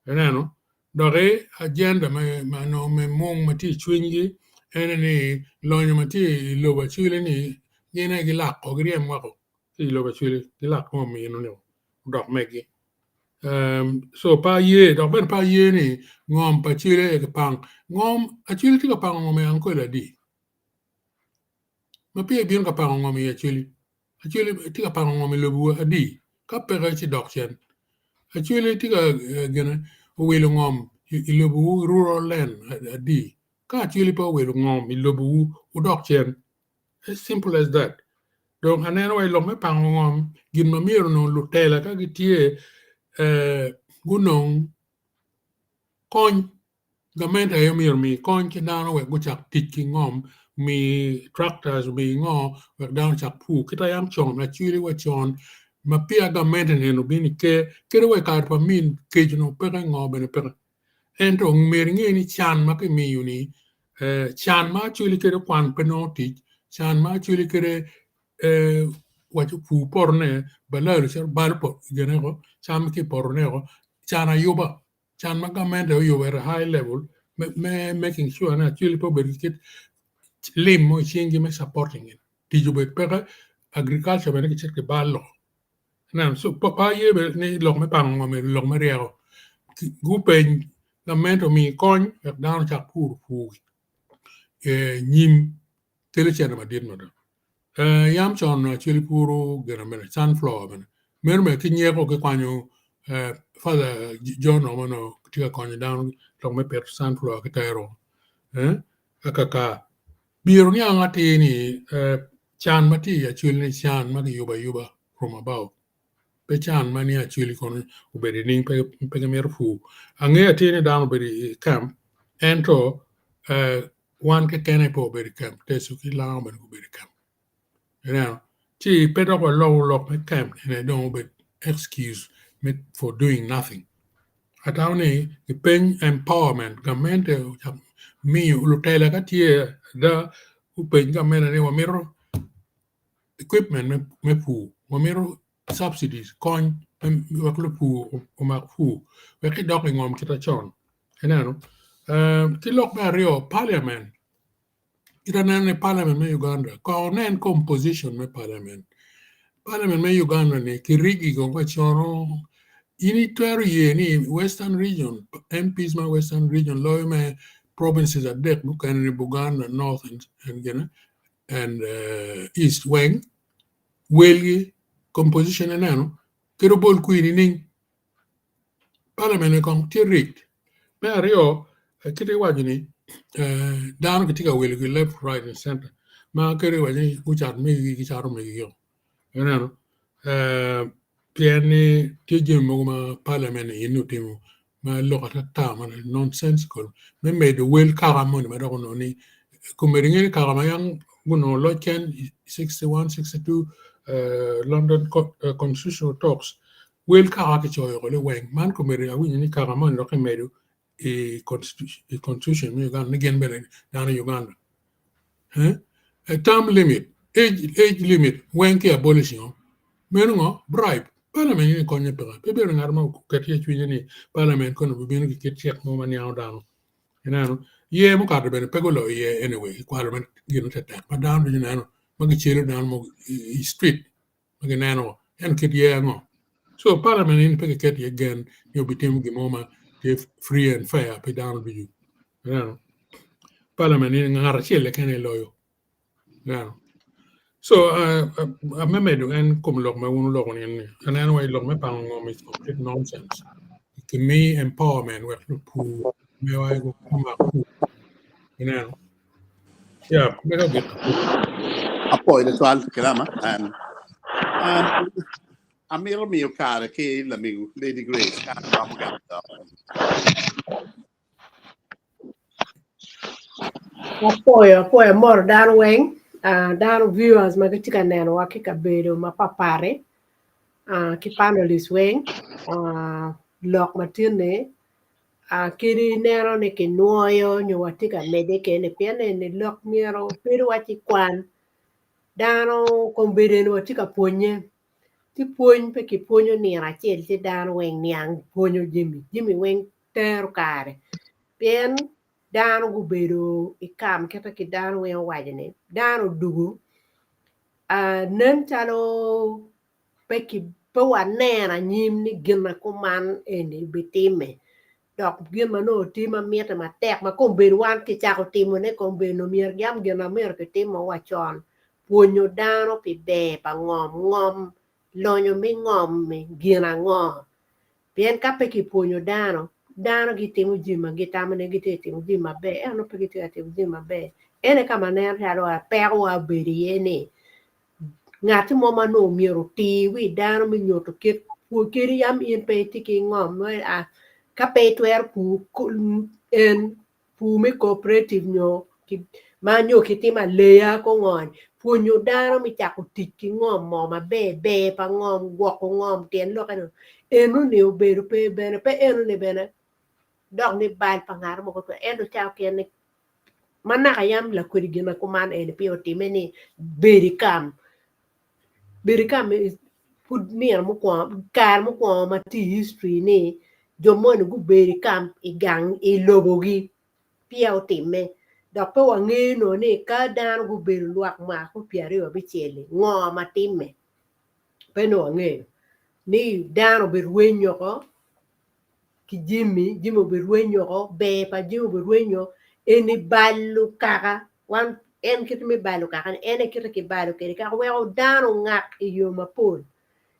Ineno? Doki agenda ma nongo me mung ma tye i cwinygi ene ni lonyo ma tye i lobo Acholi ni gin aye gilako giryem woko ki i lobo Acholi gilak ngom eno-ni odok megi. Co pe aye dok bene pe aye ni ngom pa Acholi aye kipang. Ngom Acholi tye ka pango ngom i Ankole adi? Ma peya ibino ka pango ngom i Acholi? Acholi tye ka pango ngom i lobowa adi? Ka peke ci dok cen. Acholi tye ka gine owilo ngom i lobowu rural land adi? Ka Acholi pe owilo ngom i lobowu wudok cen. As simple as that. Dong aneno wa i lok me pango ngom gin ma myero onongo lutela ka gitye gunong kony Gamente aye myero omi kony ki dano wek gucak tic ki ngom, omi tractors, omi ngo wek dano ocak pur. Kit ma yam con acwili wa con ma peya gamente neno obino i ker kadi wa i kare pa min kec onongo peke ngo bene peke. Ento myero inge ni can ma kimiyo ni can ma acwili kede kwan pe nongo tic, can ma acwili kede waco pur potone balalo cito balo cam ki i potone can ayuba. Can ma gamente oyubo at a high level me making sure ni actually pe obedo ki kit lim mo i cingi me supporting it. Tic obed peke, agriculture bene kicito kibalo. Ineno, so pe aye bene ni lok me pango ngom eni lok me ryeko. Gupeny gamente omi kony wek dano ocak puro pur nyim kelo cente madit mada. Yam con acwali puro gin mene sunflower bene meno bene ki nyeko ki kwanyo Father John romo onongo tye ka konyo dano lok me pito sunflower ki tero akaka myero niang atir ni can ma tye i acwali ni can ma kiyubo ayuba from above pe can ma ni acwali kono obedo nining pe gimito pur angeyo atir ni dano obedo i camp ento wan keken aye pe wabedo i camp Teso ki Lango bene gubedo i camp ineno ci pe dok waloko lok me camp eni dong obed excuse me for doing nothing atamo ni gipeny empowerment gamente ocak miyo lutela ka tye ada gupeny gamente ni wamito equipment me pur wamito subsidies kony wek lupur omak pur wek kidok i ngom kit macon ineno ki lok me aryo parliament kit aneno ni parliament me Uganda kong wunen composition me parliament, parliament me Uganda ni kirigi kong kacono in itwero ye ni western region MPs me western region loyo me provinces adek mukene ni Buganda north and and east weng welgi composition ineno kadi obol kwir nining parliament kong tye rigged me aryo kit ma iwaco ni dano gitye ka wilo left right and center ma kadi iwaco ni gucat megi gicato megi ineno pien ni tye jami mogo ma parliament eni otimo ma lok atata ma nonsensical me medo wel kaka moni ma dok onongo ni komedi inge ni kaka ma yam gunongo loc ken i 61, 62 London Constitutional Talks wel kaka kicoyo woko liweng man komedi awinyo ni kaka moni dok kimedo i constitution me Uganda ni gin bene dano Uganda term limit age limit weng ki abolishing o meno ngo bribe parliament eni konye peke pe bedo ngat mo oket iye cwinye ni parliament kono obibino ki kit cik mo ma niango dano ineno yer mukato bene pe guloyo iye anyway kikwalo mere gin tetek ma dano ducu neno ma gicelo dano mogo i street ma gineno ento kit yer ango so parliament eni pe kiket iye gen ni obitimo gin mo ma tye free and fair pi dano ducu ineno parliament eni ngat acel keken aye loyo ineno so me medo en kom lok ma wun wuloko ni aneno wai lok me pango ngom is complete nonsense kimi empowerment wek lupur mewa gumak pur ineno yeah meno gin Apoyo tutwal Kirama. Amito miyo kare ki lamego Lady Grace ka romo gamo dok. Apoyo, apoyo amoro dano weng. Dano viewers ma gitye ka nenowa ki kabedo mapatpat-ti ki panelists weng lok ma tye-ni kadi ineno ni kinwoyo nyo watye ka medde kene pien eni lok myero bedo waci kwan dano kombeddi eni watye ka pwonye ci pwony pe kipwonyo nino acel ci dano weng niang pwonyo jami, jami weng tero kare pien dano gubedo i kam kite ki dano weng owaco ni dano odugo nen calo pe ki pe waneno anyim ni gin ma kuman eni bitimme dok gin ma nongo tye ma mitte matek ma kombeddi wan kicako timone kombeddi nongo myero yam gin ma myero kitimo wa con pwonyo dano pi ber pa ngom, ngom lonyo me ngom-mi gin ango? Pien ka pe kipwonyo dano, dano gitimo jami ma gitamo ni gitye ka timo jami maber ento nongo pe gitye ka timo jami maber. Ene ka ma nen calo pekowa obedo iye ni ngat mo ma nongo myero otir wi dano me nyuto kit kadi yam in pe itye ki ngom ka pe itwero pur en pur me cooperative nyo ma nyo kitimo aleya ko ngo ni pwonyo dano me cako tic ki ngom mo maber ber pa ngom gwoko ngom tyen lokke ni enoni obedo pe bene pe enoni bene dok ni bal pa ngat mo keken ento ca okene ma naka yam lakwedi gin ma kuman eni peya otime ni bed i kam bedo i kam pud nino mukwongo kare mukwongo ma tye i history ni jo moni gubedo i kam i gang i lobogi peya otimme dok pe wangeyo nongo ni ka dano gubedo lwak mwaka me 26-li ngo ma timme pe nongo wangeyo ni dano obedo rwenyo oko ki jami, jami obirwenyo oko, ber pa jami obirwenyo, eni balo kaka, wan en kite me balo kaka ni en aye kite kibalo kwede kaka weko dano ongak i yo mapol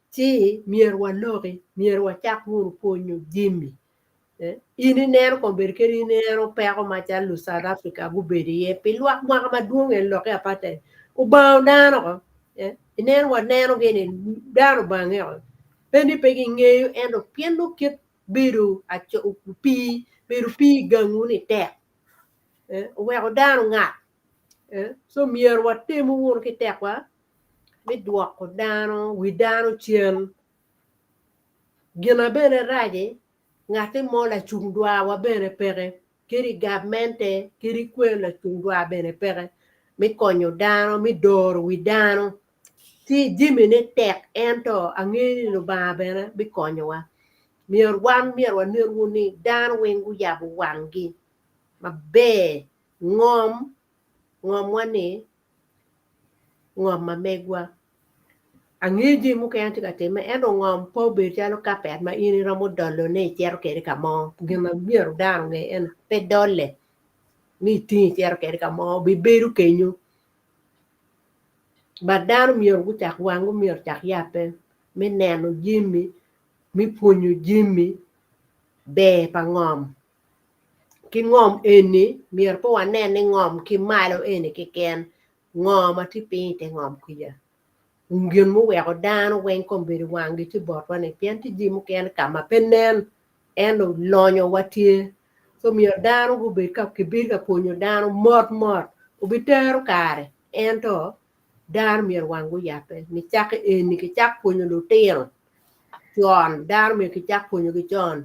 ci myero waloki, myero wacak wunu pwonyo jami. In ineno kombeddi kadi ineno peko macalo lu South Africa gubedo iye pi lwak mwaka madwong en lokke apartheid obango dano oko, ineno waneno gini dano obange oko. Pe ni pe gingeyo ento pien nongo kit bedo opii, bedo opii i gangwu-ni tek oweko dano ngak. Co myero watemu wunu ki tekwa me dwoko dano, wi dano cen. Gin ma bene rac-ci, ngatti mo lacung dwarwa bene peke, kadi i gavmente kadi kwer lacung dwar bene peke me konyo dano, me doro wi dano. Ci jamine tek ento angeyo ni Lubanga bene bikonyowa. Myero wan myero wanen wunu ni dano weng guyabo wanggi maber ngom ngomwa ni ngom ma megwa. Angeyo jami mukene tye ka timme ento ngom pe obedo calo kapet ma in iromo dolone icito kwede ka mo gin ma myero dano onge eni pe dole ni itingo icito kwede ka mo bibedo kenyo. But dano myero gucak wanggi myero ocak yabbe me neno jami, me pwonyo jami ber pa ngom. Ki ngom eni myero pe wanen ni ngom ki malo eni keken, ngo ma tye piny ite ngom kwica. Gin muweko dano weng kombeddi wanggi tye botwa ni pien tye jami mukene ka ma pe nen ento lonyowa tye. So myero dano gubed ka kibed ka pwonyo dano mot mot obitero kare ento dano myero wang guyabbe nicake eni kicak pwonyo lutino con dano myero kicak pwonyogi con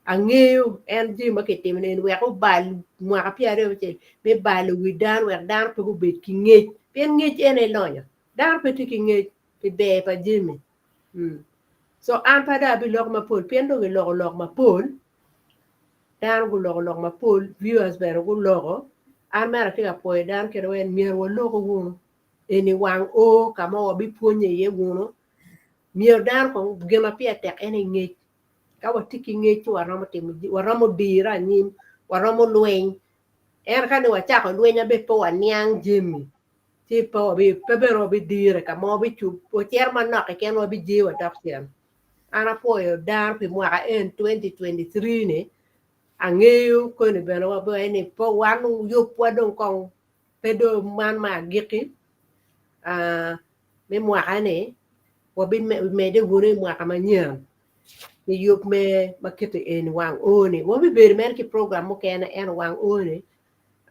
angeyo en jami ma kitimo ni eni wek obal mwaka 26 me balo wi dano wek dano pe gubed ki ngec pien ngec en aye lonyo dano pe tye ki ngec pi ber pa jami so an pe dong abiloko mapol pien dong kiloko lok mapol Dano guloko lok mapol, viewers bene guloko. An mere atye ka pwoyo dano kit ma en myero waloko wunu. Eni wang o ka ma wabipwonye iye wunu. Myero dano kong gin ma pire tek en aye ngec. Ka watye ki ngec ci waromo timo waromo dire anyim, waromo lweny. Ento ka ni wacako lweny ma bene pe waniang jami ci pe wabi pe bene wabidire ka mo wacito manok keken wabijee wadok cen. An apwoyo dano pi mwaka en 2023 ni angeyo koni bene waber ni pe wan yubwa dong kong pe dong man me agikki me mwaka ni wabimedde wunu i mwaka manyen ki yub me ma kiti eni wang oo ni wabibedo mere ki program mukene ento wang oo ni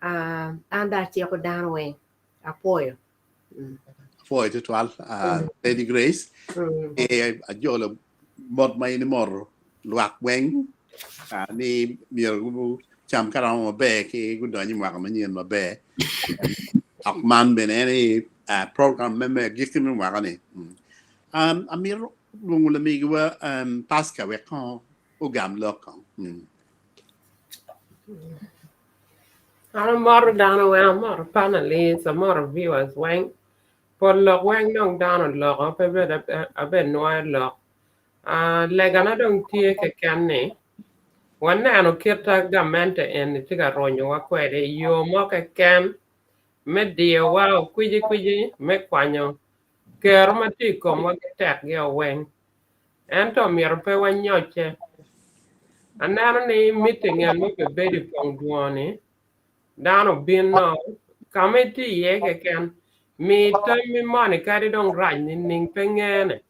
an dong aciko dano weng apwoyo. Apwoyo tutwal, Lady Grace. E ajolo mot ma in imoto lwak weng ni myero gucam karama maber ki gudony i mwaka manyen maber. Dok man bene en aye program me agikki me mwaka-ni. Amito lwongo lamigiwa Pasca wek kong ogam lok kong. An amoto dano weng, amoto panelists, amoto viewers weng. Pol lok weng dong dano oloko, pe bed abed nwoyo lok. Ah, legana dong tye keken ni waneno kita gamente eni tye ka ronyowa kwede i yo mo keken me diyowa okwicikwici me kwanyo kero ma tye i komwa ki tekgi weng. Ento myero pe wanyocce. Aneno ni meeting en ma obebedo i pong dwongo-ni, dano obino ka ma itye iye keken, mi tammi moni kadi dong rac nining pe ngene,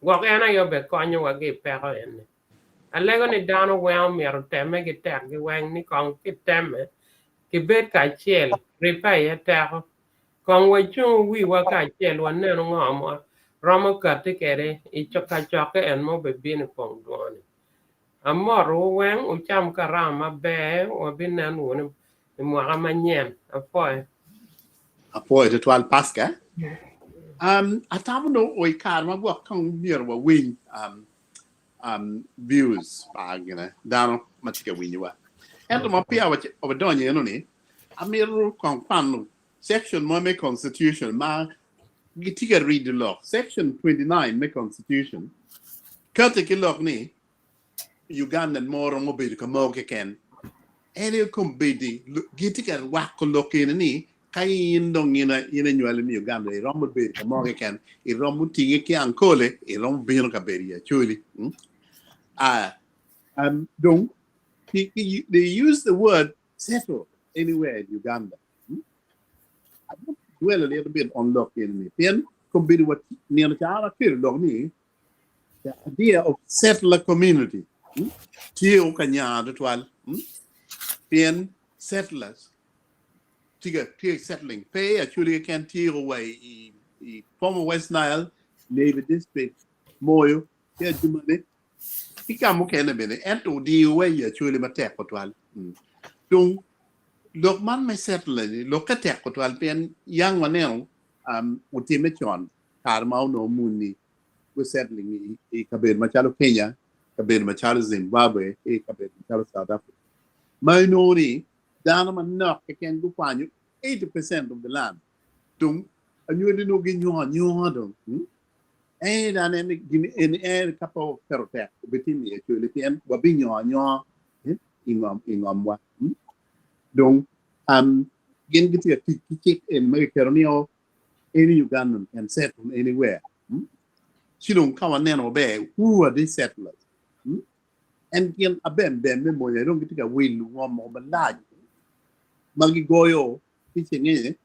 gwok en aye obekonyowa ki i peko eni. Alego ni dano weng omyero otemme ki tekgi weng ni kong kitemme kibed kacel, ribbe aye teko. Kong wacungu wiwa kacel wanenu ngo ma romo katti kwede i kacokke en ma obebino i pong dwongo-ni. Amotowu weng wucam karama maber, wabinen wunu i mwaka manyen. Apwoyo. Apwoyo tutwal Pasca. Um, atamo dong o i kare ma gwok kong myero wawiny um, um, views pa gine dano ma tye ka winyowa. Ento ma peya wadonyo eno-ni, amito kong kwano section mo me constitution ma gitye ka rido lok. Section 29 me constitution kati ki lok ni Ugandan mo romo bedo ka mo keken. En aye kombeddi gitye ka rwako lok eni ni ka in dong in anywali me Uganda iromo bedo ka mo keken, iromo tinge ki Ankole, iromo bino ka bedo i Acholi. Dong they use the word settle anywhere in Uganda. I want to dwell a little bit on lok eni ni pien kombeddi wa nino ca an akelo lok ni the idea of settler community tye ka nya tutwal pien settlers tye ka tye settling pe i Acholi keken tye wa i former West Nile, Navy District, Moyo ki Adjumani ki ka mukene bene ento odiyo wa i Acholi matek tutwal. Dong lok man me settler ni lokke tek tutwal pien yang waneno otimme con kare ma onongo muni gu settling i kabedo macalo Kenya, kabedo macalo Zimbabwe ki kabedo macalo South Africa ma inongo ni dano manok keken gukwanyo 80% of the land dong anywali nongo ginyongo anyonga dong. En aneno ni gin eni en ka pe waketo tek obitimo i Acholi pien wabinyongo anyonga i ngomwa. Dong gin gitye ka tic ki cik eni ma kiketo ni any Ugandan can settle anywhere. Ci dong ka waneno maber, who are these settlers? En gin abembem me monya dong gitye ka wilo ngom mogo malac ma gigoyo ki cenge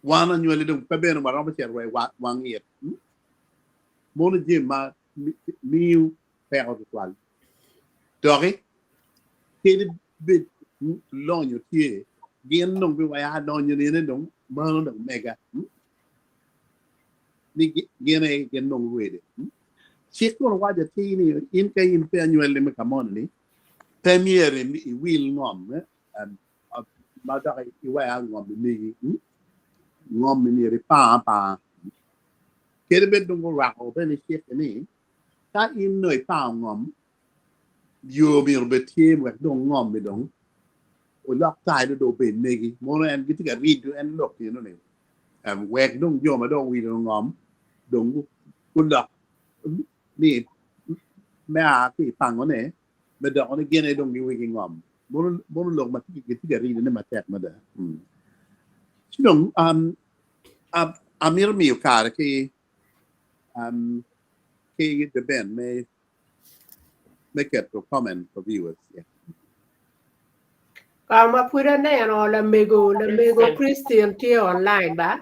wan anywali dong pe bene waromo cito wa i wang it. Mono jami ma miyo peko tutwal. Doki kadi bed lonyo tye, gin dong biwaco lonyo nene dong mano dong mega ni gin aye gin dong rwede. Cik kono waco atir ni in ka in pe anywali me ka moni-ni, pe myero iwil ngom ma dok iwek ngom i megi. Ngom myero ipang apanga. Kadi bed dong gurwako bene cik ni ka in dong ipango ngom, yo myero obed tye wek dong ngom-mi dong olok title dong obed megi. Mono en gitye ka rido en lok eno-ni wek dong jo ma dong owilo ngom dong gulok ni me a ki i pangone me doko ni gin aye dong giwegi ngom. Mono lok ma gitye ka ridone matek mada. Ci dong amito miyo kare ki ki The Ben me me keto comment for viewers. Yeah. Ka ma pud aneno lamego lamego Christian tye online ba?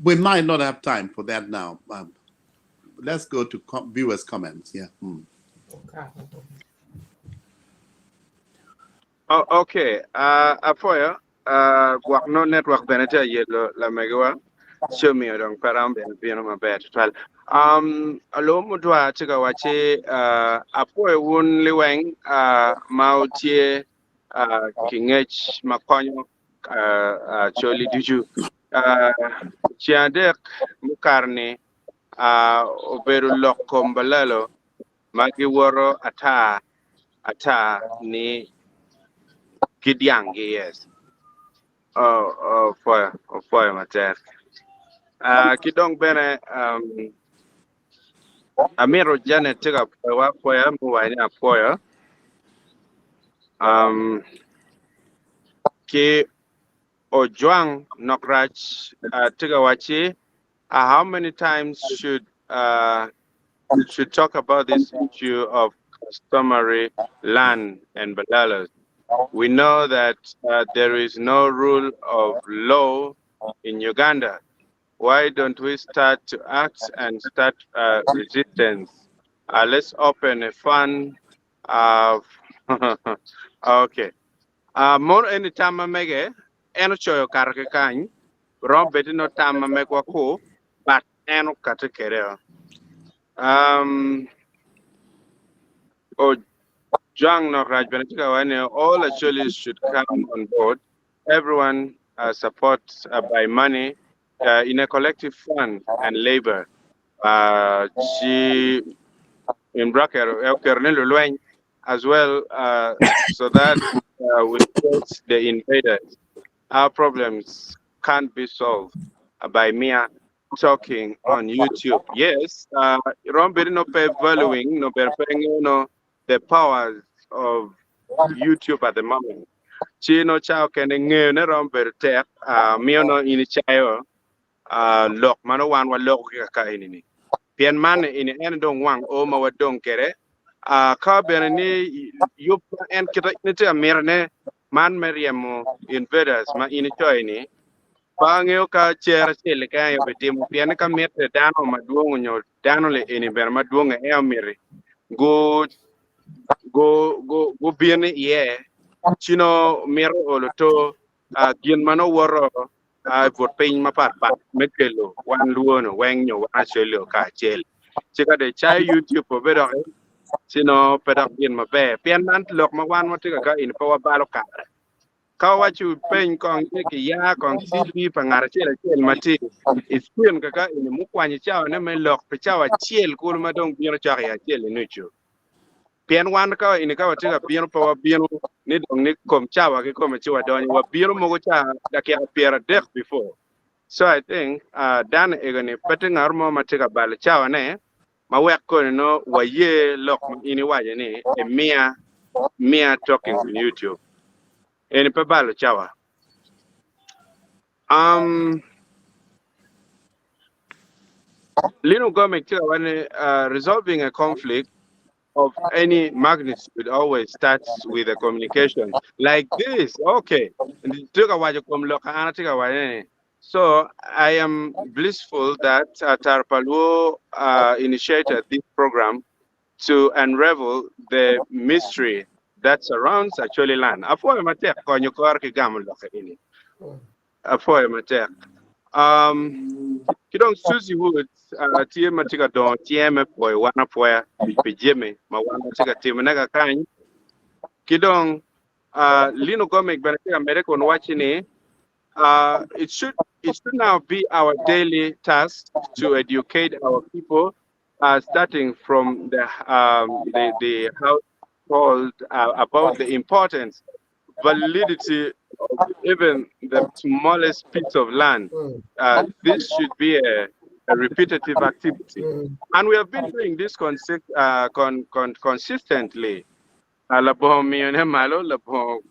We might not have time for that now. Let's go to viewers' comments. Yeah. Oh, okay. Afoyo. Gwok no network bene tye ayelo lamegiwa ci omiyo dong pe romo bene bino maber tutwal. Um, alo mutwa tye ka wacci uh, apwoyo wun liweng uh, ma wutye uh, ki ngec ma konyo uh, Acholi ducu. Uh, ceng adek mukato-ni uh, obedo lok kom balalo ma giwoto ata ata ni gidyanggi. Yes. Oh, oh, opwoyo, opwoyo matek. Uh, ki dong bene um, amito Janet tye ka pwoyowa apwoya muwaco ni apwoyo. Um, ki Ojwang Nokrac uh, tye ka wacci How many times should uh, should talk about this issue of customary land and balalas? We know that there is no rule of law in Uganda. Why don't we start to act and start resistance? Let's open a fund. Okay. Mono eni tam ma mege en ocoyo kato ki kany, romo bed ni nongo tam ma megwa ku, but en okati kede o. Um, Ojwang nok rac bene tye ka waco ni all Acholis should come on board, everyone support by money in a collective fund and labor. Ci in bracket oketo ni lulweny as well so that we face the invaders. Our problems can't be solved by mere talking on YouTube. Yes, rom bedo no pe valuing, no ber pe ngeyo no the powers of YouTube at the moment. Ci no ca okene ngeyo ne rom bedo tek, miyo no in icayo lok ma nongo wan waloko ki kaka eni-ni. Pien man eni en dong wang o ma wadong kwede. Ka bene ni yub ma en kite in itye ka mitone man me ryemo invaders ma in icoyo-ni, pe angeyo ka cer acel keken aye obitimo, pien ni ka mitte dano madwong nyo dano li eni bene madwong aye omiti gubin iye, ci nongo mito olo to gin ma nongo woto i but piny mapatpat me kelo wan lwonu weng nyo wan Acholi-o kacel. Ci ka dong icayo YouTube obe doki, ci nongo pe dok gin maber. Pien man lok ma wan watye ka ka eni pe wabalo kare. Ka wawaco peny kong ni kiya kong CV pa ngat acel acel ma tye i screen kaka eni mukwanyo cawane me lok pi cawa acel kulu ma dong bino cok i acel i nucu. Pien wan ka ini ka watye ka bino pe wabino ni dong ni kom cawa ki kome ci wadonyo wabino mogo ca dakika 30 before. So I think dano ego ni pe tye ngat mo ma tye ka balo cawa ne ma wek koni no waye lok ma in iwaco ni imiya miya talking on YouTube. Eni pe balo cawa. Lino Gomek tye ka waco ni resolving a conflict of any magnitude always starts with a communication like this. Okay. Tye ka waco kom lok an atye ka waco ni so I am blissful that Tarpalwo initiated this program to unravel the mystery that surrounds Acholi land. Apwoyo matek konyo kor ki gamo lok eni. Apwoyo matek. Um, ki dong Susie Woods tye ma tye ka dongo cinge me pwoyo wan apwoya pi jami ma wan watye ka timone kakany. Ki dong Lino Gomek bene tye ka medde kun wacci ni it should now be our daily task to educate our people starting from the, um, the, the household about the importance, validity of even the smallest piece of land. This should be a repetitive activity. And we have been doing this consistently. Labongo miyone malo, labongo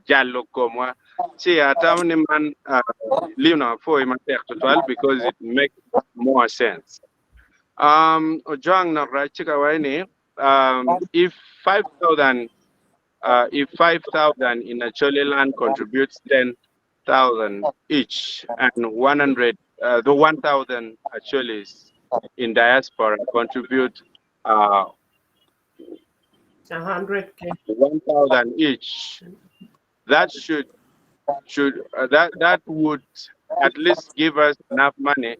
jalo komwa. Ci atamo ni man lino apwoyi matek tutwal because it makes more sense. Ojwang nok rac ci ka waco ni if 5,000 if 5,000 in Acholi land contributes 10,000 each and 100 the 1,000 Acholis in diaspora contribute 100K. 1,000 each, that should Should that that would at least give us enough money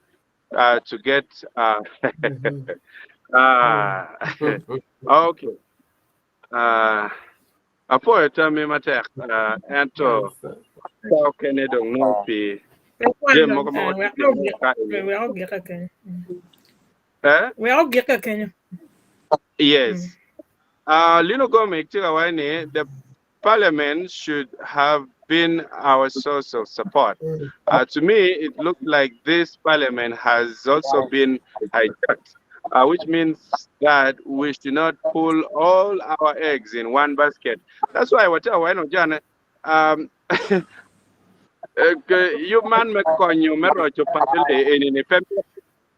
to get okay. Apwoyo tammi matek ento ka okene dong nongo pi jami mogo ma watye kwede ka eni. Wek ogike kenyo. Eh? Wek ogike kenyo. Yes. Lino Gomic tye ka waco ni the parliament should have been our source of support. To me, it looks like this parliament has also been hijacked, which means that we should not pull all our eggs in one basket. That's why what I know, John, yub man me konyo me roco paco-li eni-ni pe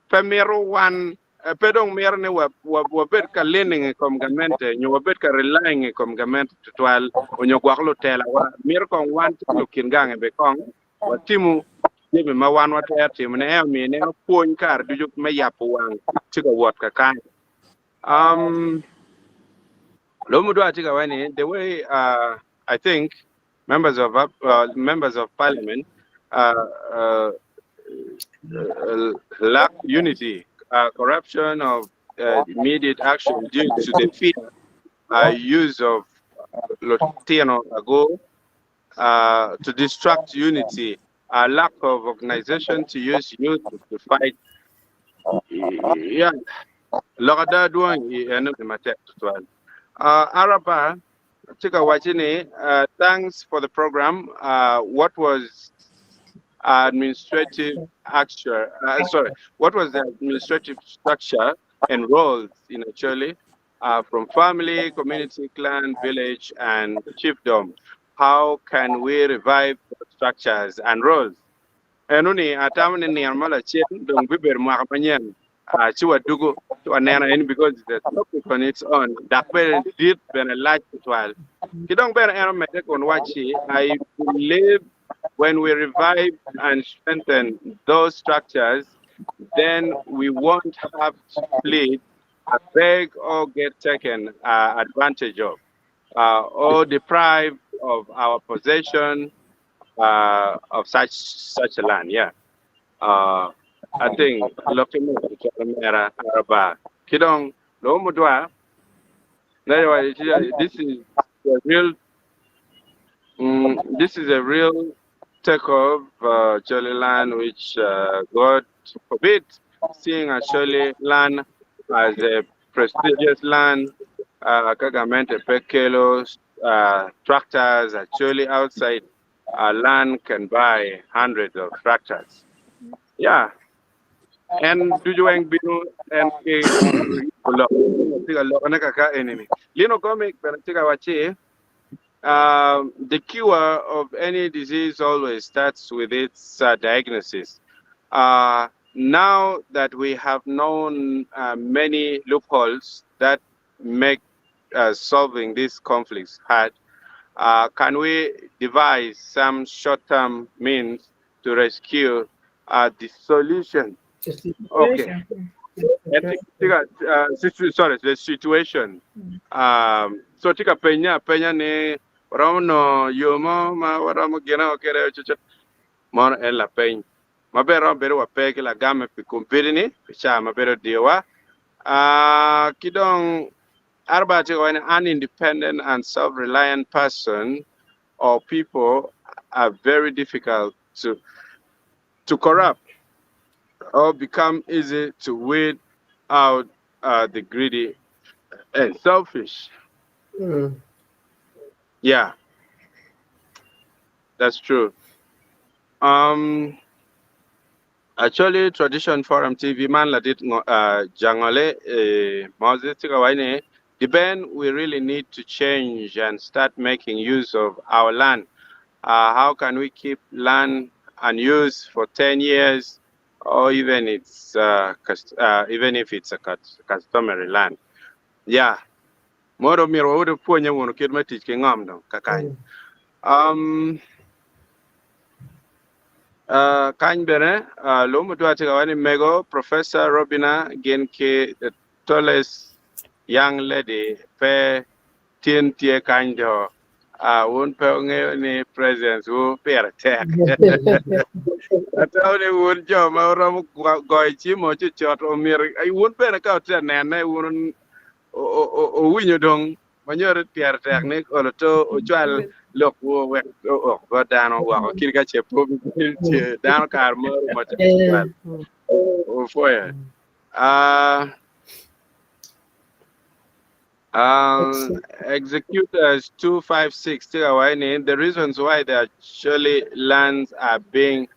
Pe mito wan, pe dong mito ni wabed ka leaning i kom gamente nyo wabed ka relying i kom gamente tutwal onyo gwok lutelawa. Mito kong wan calo lukin gange be kong watimu jami ma wan watwero timone. En omiyo ineno pwony kare ducu me yabo wang tye ka wot kakany. Um, Lomu dwa tye ka waco ni the way I think members of members of parliament lack unity, corruption of immediate action due to the fear use of Lotino ago to distract unity, lack of organization to use youth to fight. Yeah. Lok ada dwong i eno matek tutwal. Araba tye ka wacci ni thanks for the program. What was administrative actual, sorry, what was the administrative structure and roles in Acholi from family, community, clan, village, and chiefdom? How can we revive those structures and roles? Eno ni atamo ni nino mo lacen dong bibedo mwaka manyen ci wadugo ci waneno eni because it's a topic on its own dok bene dit bene lac tutwal. Ki dong bene en omedde kun wacci I believe when we revive and strengthen those structures then we won't have to plead, beg or get taken advantage of or deprived of our possession of such such a land. Yeah. I think lokke me calo mera araba. Ki dong lo mudwa this is a real this is a real take of Acholi land which God forbid seeing Acholi land as a prestigious land ka gamente pe kelo tractors actually outside land can buy hundreds of tractors. Yeah. En ducu weng bino en ki lok tye ka lokone kaka enini. Lino comic bene tye ka wacci the cure of any disease always starts with its diagnosis. Now that we have known many loopholes that make solving these conflicts hard, can we devise some short-term means to rescue the solution? Okay. Sorry, the situation. So tye ka penye apenya ni waromo nongo yo mo ma waromo gine o kede mono en lapeny ma bene romo bedo wape ki lagamme pi kombeddi-ni pi caa ma bedo odiyowa. Ki dong Arba tye ka waco ni an independent and self-reliant person or people are very difficult to to corrupt or become easy to weed out the greedy and selfish. Yeah, that's true. Actually, Tradition Forum TV man ladit Jangole Moses tye ka waco ni Deben we really need to change and start making use of our land. How can we keep land unused for 10 years or even it's even if it's a customary land? Yeah. Modo myero wawot wapwonye wunu kit me tic ki ngom dong kakany. Kany bene, lubo mutwa tye ka waco ni mego Professor Robina gin ki the tallest young lady pe tin tye kany do. Ah, wun pe wungeyo ni presence wu pire tek. Atamo ni wun jo ma wuromo goyo cim o cucut omyero wun bene ka wutye ka nene wun owinyo dong ma nyuto pire tek ni olo to ocwal lok wu wek ook bot dano woko kit ka ce pe dano kare mo romo cwal. Opwoyo. Ah, Executors 256 tye ka waco ni the reasons why the Acholi lands are being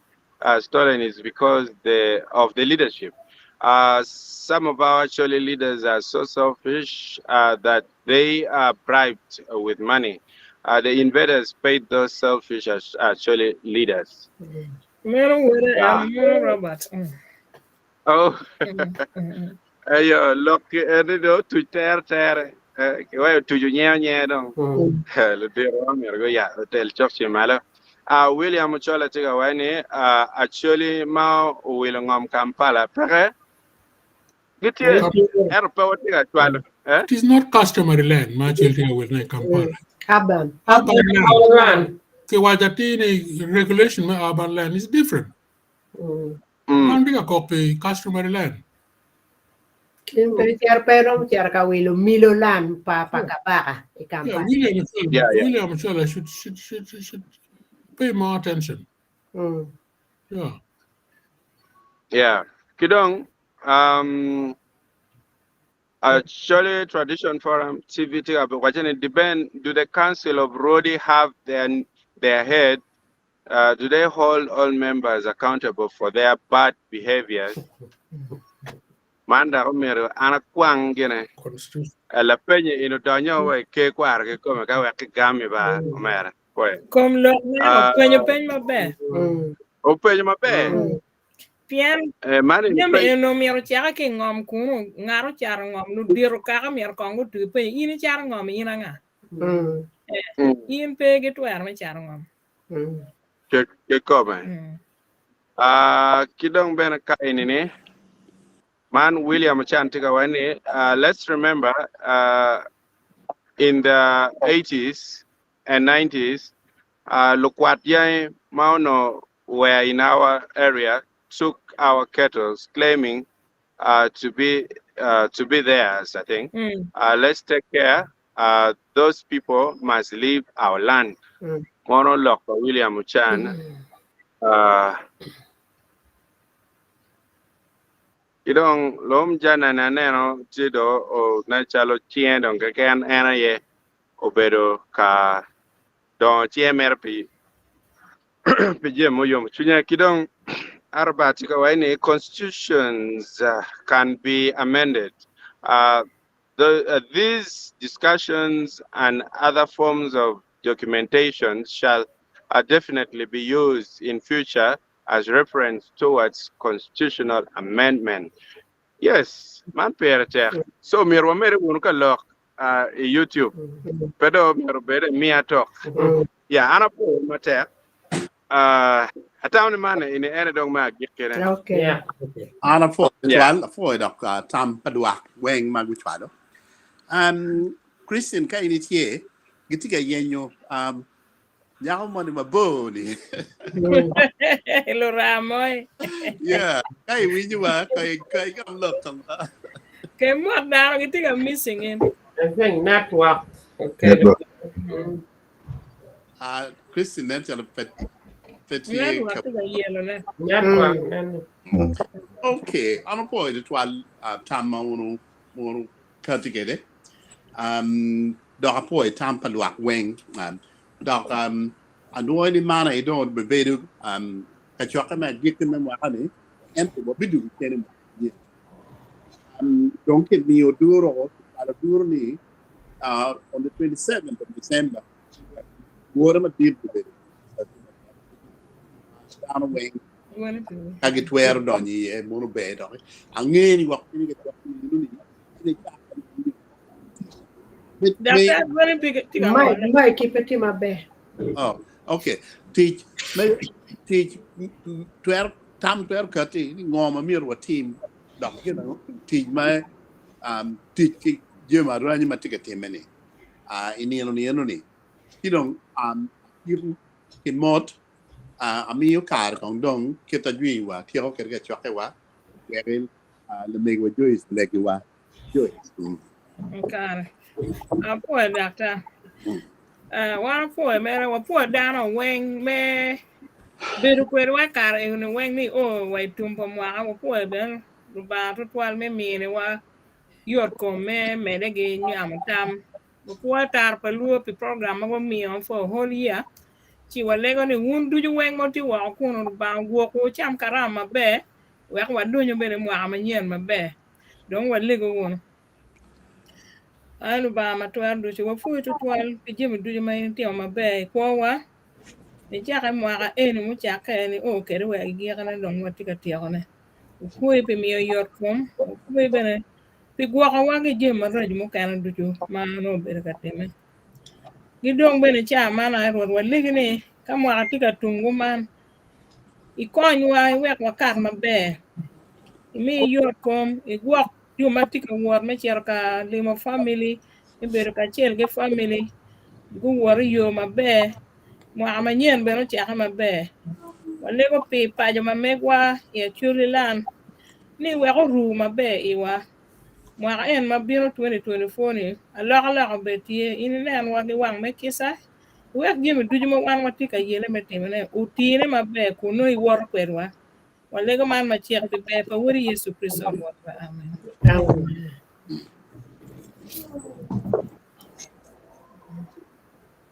uh, stolen is because the, of the leadership. Uh, some of our Acholi leaders are so selfish uh, that they are bribed with money. Uh, the invaders paid those selfish Acholi leaders. Meno wode en meno Robert. Oh. Eyo lok eni dong otuc tere tere. Kiwaco otuc onye onye dong. Ludito ma myero guya otel cok ceng malo. Ah, William Ochola tye ka waco ni ah, Acholi ma owilo ngom Kampala peke. Gitye ento pe watye ka cwalo. Eh? It is not customary land ma Acholi tye ka wilone i Kampala. Urban. Urban land. Urban. Kiwaco atir ni regulation me urban land is different. Man tye ka kok pi customary land. In pe icito pe iromo cito ka wilo milo land pa pa kabaka i Yeah, Kampala. William Ochola, Yeah, yeah. William Ochola should, should, should, should pay more attention. Yeah. Yeah. Ki dong, um, Acholi Tradition Forum TV tye ka waco ni depend do the council of Rodi have their their head Uh, do they hold all members accountable for their bad behaviors? Man dok omyero an akwang gine. Constitution. Eh, Lapenye in odonyo wa i ker kwaro kikome ka wek kigami ba omera. Kwe. Kom lok meno Ah. openyo peny maber. Openyo maber. Pien Eh, man in jami penyo. eni omyero ocake ki i ngom kunu, ngat ocato ngom, ludito kaka myero kong gutugi penyo, in icato ngom in anga? In pe ki twero me cato ngom. Kikome. Ah, ki dong bene ka eni ni, man William Ochan tye ka waco ni, ah, let's remember ah, in the 80s and 90s, ah, lukwat yangi ma onongo were in our area took our cattle claiming uh, to be uh, to be theirs, I think. Uh, let's take care. Uh, those people must leave our land. Mono lok pa William Ochan. Uh, ki dong lom jana ni aneno tye do o nen calo cinge dong keken en aye obedo ka dongo cinge mere pi pi jami muyomo cwinye. Ki dong Araba tye ka waco ni constitutions uh, can be amended. Uh, the, uh, these discussions and other forms of documentation shall uh, definitely be used in future as reference towards constitutional amendment. Yes, man pire tek. So myero wamede wunu ka lok uh, i YouTube. Pe do myero obed i miya tok. Ya, an apo matek. Uh, atamo ni man ini ene dong me agikkine. Okay. Yeah. An apwoyo Yeah. tutwal, apwoyo dok uh, tam pa lwak weng ma gucwalo. Um, Christian ka in itye, gitye ka yenyo um, nyako moni mabor ni. Luram oi. yeah, ka iwinyo wa, ka i- ka igam lok kong. Ke mot dano gitye ka missing in. I think network. Okay. Network. Ah, Christian nen calo pe pe tye Network ka tye ka yelo ne. Network. nene. Okay, an apwoyo tutwal uh, tam ma wunu wunu kati kwede. Um, dok apwoyo tam pa lwak weng. Um, dok um, anwoyo ni man aye dong obedo um, kacokke me agikki me mwaka-ni, ento wabidugo cen i mwaka manyen. Um, dong kimiyo duro, kicwalo duro ni uh, on the 27th of December, wore madit obedo dano weng ka gitwero donyo iye mono ber dok ange ni wek piny gidok ni ni Daktar dwoni tye ka Mai ngole. mai ki pe tye maber. Oh, okay. Tic me tic twero tam twero kati ni ngo ma myero watim dok gin ango tic ma um, tic ki jami aranyi ma tye ka timme ni uh, i nino ni eno ni. Ci dong um, ki mot uh, amiyo kare kong dong kit ajwiwa tyeko kwede kacokkewa wek uh, lamego Joyce olegiwa. Joyce. Mm. Kare. Apwoyo daktar. Uh, wan apwoyo mere, wapwoyo dano weng me bedo kwedwa i kare eni weng ni o wa i tum pa mwaka, wapwoyo bene Lubanga tutwal me miniwa yot kom me mede gi nyamo tam. Wapwoyo taro pa luo pi program ma gumiyo for a whole year. Ci walego ni wun ducu weng ma wutye woko kunu Lubanga ogwokwu wucam karama maber wek wadonyu bene mwaka manyen maber. Dong walego wunu. Ai Lubanga ma twero ducu, wapwoyi tutwal pi jami ducu ma in itimo maber i kwowa. Nicake mwaka eni mucakke ni o kede wa igikine dong watye ka tyekone. Wapwoyi pi miyo yot kom, wapwoyi bene pi gwokowa ki jami maraco mukene ducu ma nongo obedo ka timme. Ki dong bene ca man ai Rwot walegi ni ka mwaka tye ka tum kuman, ikonywa iwek wakat maber, imi yot kom, igwok jo ma tye ka wot me cito ka limo famili, me bedo kacel ki famili, guwot i yo maber, mwaka manyen bene ocake maber. Walego pi paco ma megwa i Acholi Land ni wek oru maber iwa. Mwaka en ma bino 2024 ni alokaloka obed tye, in inenwa ki wang me kica, iwek jami ducu ma wan watye ka yele me timone otine maber kun nongo iwoto kwedwa. Walego man macek pi ber pa Wodi Yecu Kricito Rwotwa. Amen. Amen.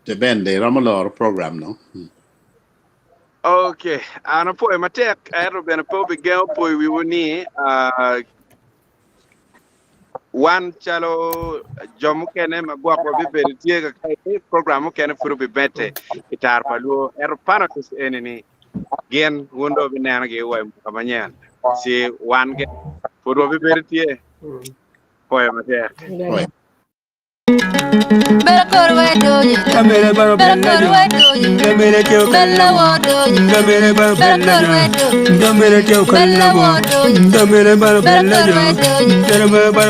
Te bende iromo loro program no. Okay, an apwoyo matek ento bene pe obigengo poyo wiwu ni uh, wan calo jo mukene ma gwok wabibedo tye ka kae program mukene pud obibete i tar pa luo ento panelists eni ni gin wun dong wubinenogi wa i mwaka manyen ci wan ge pud wabibedo tye poyo matek. Poyo.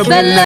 Bella.